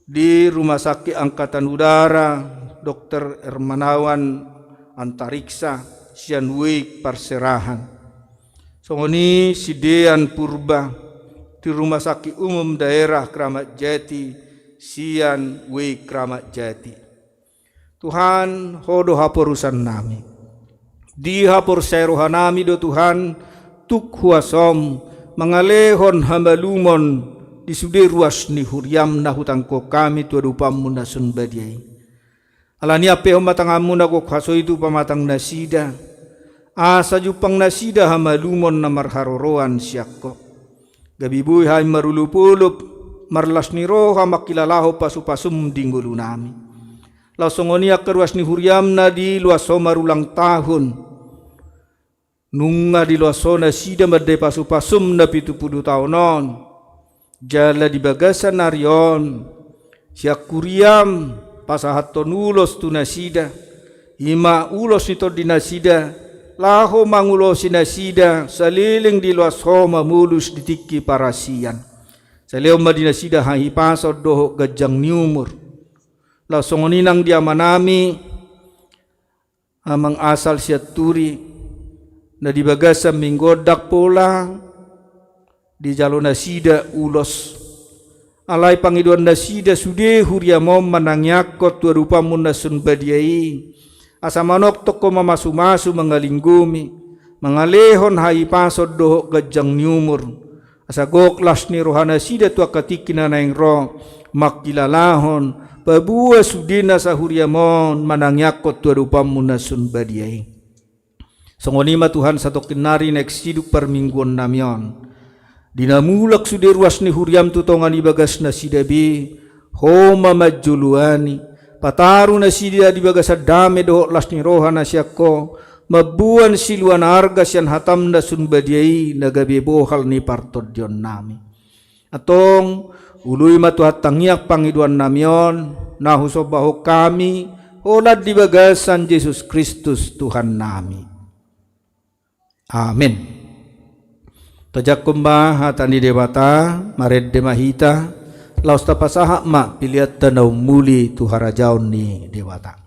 di Rumah Sakit Angkatan Udara Dokter Hermanawan Antariksa sian Ueik Parserahan. Songon i si Dean Purba di Rumah Sakit Umum Daerah Kramat Jati sian Ueik Kramat Jati. Tuhan, Ho do haporusannami. Dihaporseai rohanami do Tuhan, tuk huasoM, mangalehon hamalumon di sude ruas ni huriaM na hutangihon hami tu adopanMu na sun badia i. Alani i ampehon ma tanganMu na gok haso i tu pamatang nasida, asa jumpang nasida hamalumon na marharoroan sian Ho. Gabe boi hami marolopolop, marlas ni roha mangkilalahon pasupasuM di ngolunami. Laos songon i angka ruas ni huriaM na diloas Ho marulang tahun. Nunga diloas Ho nasida mandai pasupasuM na pitu pulu taon on. Jala di bagasan ari on, sian huriaM pasahathon ulos tu nasida, i ma ulos ni tondi nasida, laho mangulosi nasida saleleng diloas Ho mamolus di tingki parasian. Sai lehon ma di nasida hahipason dohot ganjang ni umur. Laos songon i nang di amanami, Amang Asal Sianturi, na di bagasan minggu on ndang pola dijalo nasida ulos. Alai pangidoan nasida sude huriaM on manangiangkon tu adopanMu na sun badia i, asa manongtong Ho mamasumasu mangalinggomi, mangalehon hahipason dohot ganjang ni umur. Asa gok las ni roha nasida tu angka tingki na naeng ro, mangkilalahon paboa sude na sahuriaM on manangiangkon tu adopanMu na sun badia i. Songon i ma Tuhan satongkin nari naeng sidung parmingguonnami on. Di na mulak sude ruas ni huriaM tu tonga ni bagas nasida be, Ho ma manjoloani, pataru nasida di bagasan dame dohot las ni roha na sian Ho, mamboan silua na arga sian hataM na sun badia i na gabe bohal ni partondionnami. Antong, ului ma Tuhan tangiang pangidoannami on, na husombahon hami, holan di bagasan Jesus Kristus Tuhannami. Amen. Tajangkon ma hata ni Debata, marende ma hita, laos tapasahat ma peleanta na umuli tu harajaon ni Debata.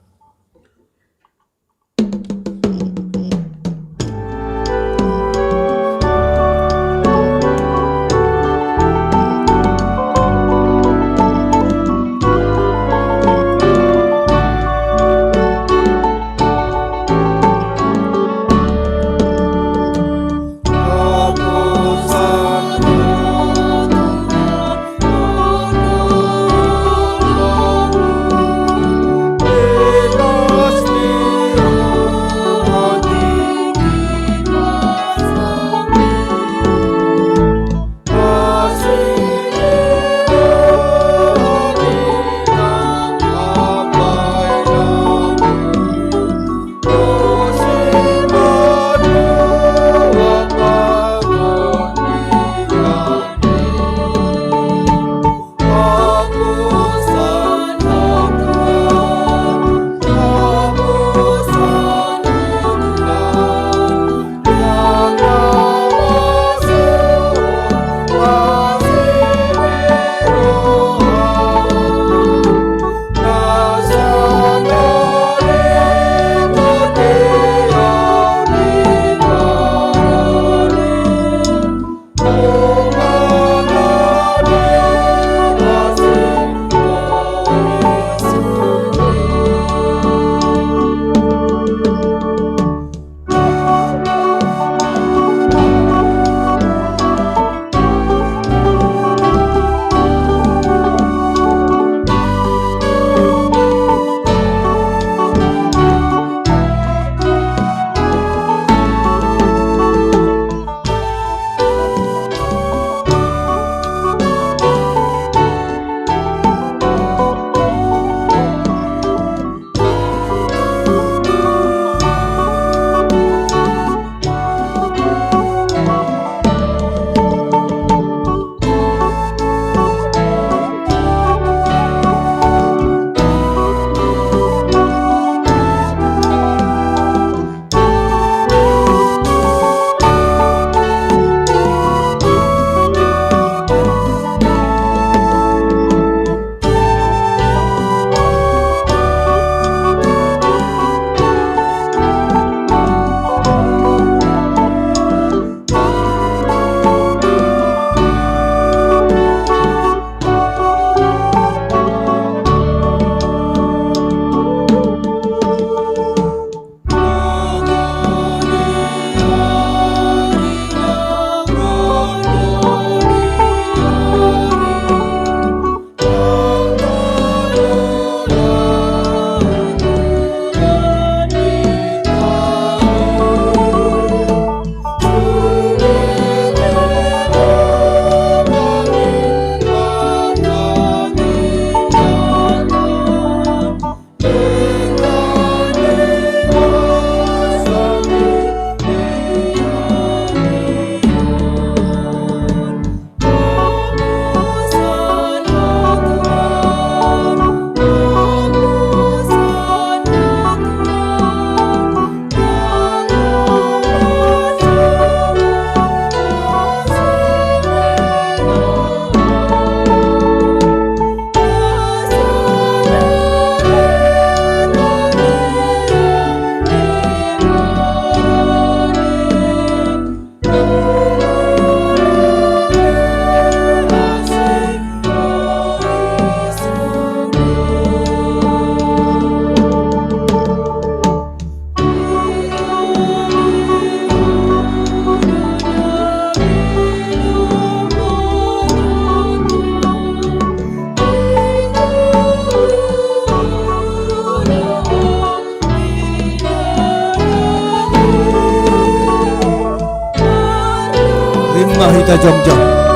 Rap ma hita jongjong.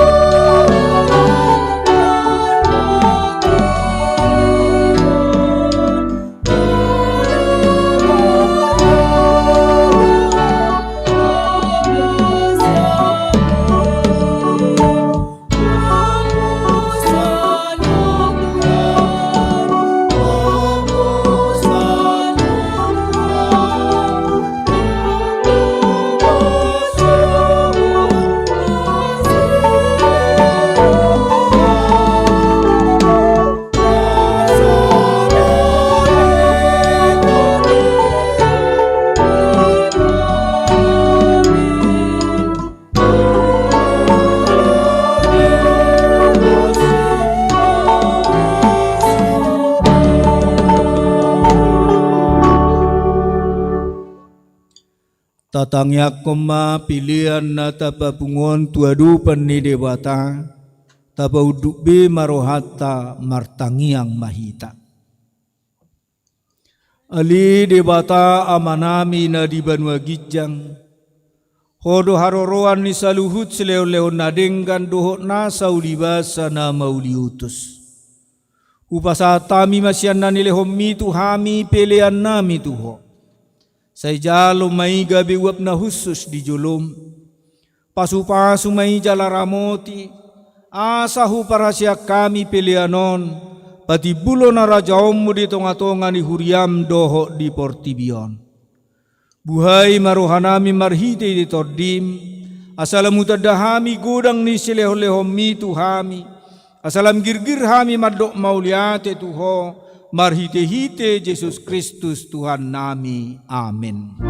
Tatangiangkon ma pelean na tapapungu on tu adopan ni Debata, tapaunduk be ma rohanta, martangiang ma hita. Ale Debata Amanami na di banua ginjang, Ho do haroroan ni saluhut silehonlehon na denggan dohot nasa ulibasa na mauliutus. Hupasahat hami ma sian na nilehonMi tu hami peleannami tu Ho. Sai jalo ma i gabe uap na hushus di joloM. Pasupasu ma i jala ramoti, asa huparhaseang hami pelean on patimbulhon harajaonMu di tongatonga ni huriaM dohot di portibi on. Buhai ma rohanami marhitehite TondiM, asa lam hutanda hami godang ni silehonlehonMi tu hami, asa lam girgir hami mandok mauliate tu Ho, marhitehite Jesus Kristus Tuhannami. Amen.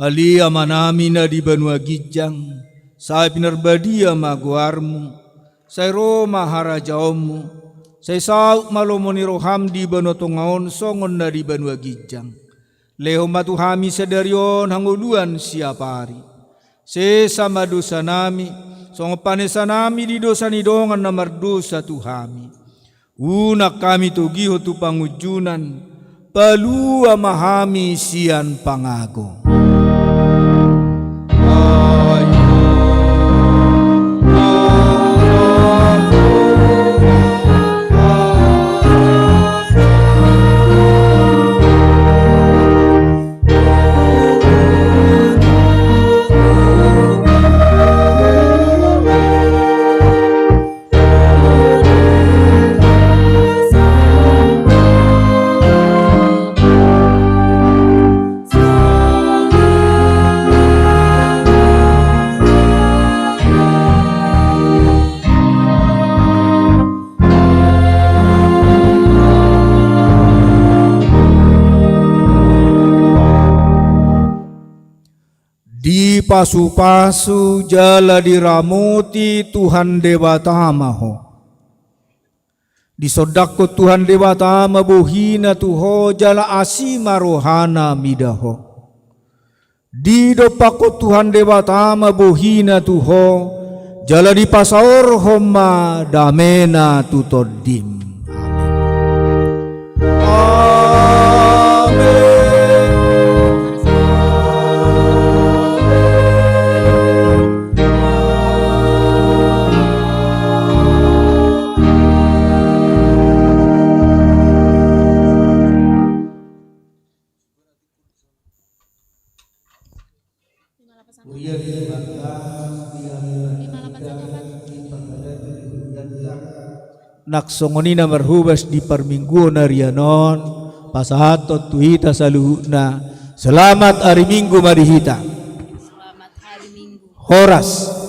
Ale Amanami na di banua ginjang, sai pinarbadia ma goarMu, sai ro ma harajaonMu, sai saut ma lomo ni rohaM di banua tonga on songon na di banua ginjang. Lehon ma tu hami sadari on hangoluan siapari. Sesa ma dosanami, songon panesanami di dosa ni dongan na mardosa tu hami. Unang hami togihon tu pangunjunan, palua ma hami sian pangago. Dipasupasu jala diramoti Tuhan Debata ma ho. Disondangkon Tuhan Debata ma bohina tu ho jala asi ma rohana mida ho. Didompakkon Tuhan Debata ma bohina tu ho, jala dipasaorhon ma damena tu tondim. Amen. Amen. Nang songon i na marhobas di parmingguon arian on, pasahathon tu hita saluhutna, selamat ari Minggu ma di hita. Selamat hari Minggu. Horas.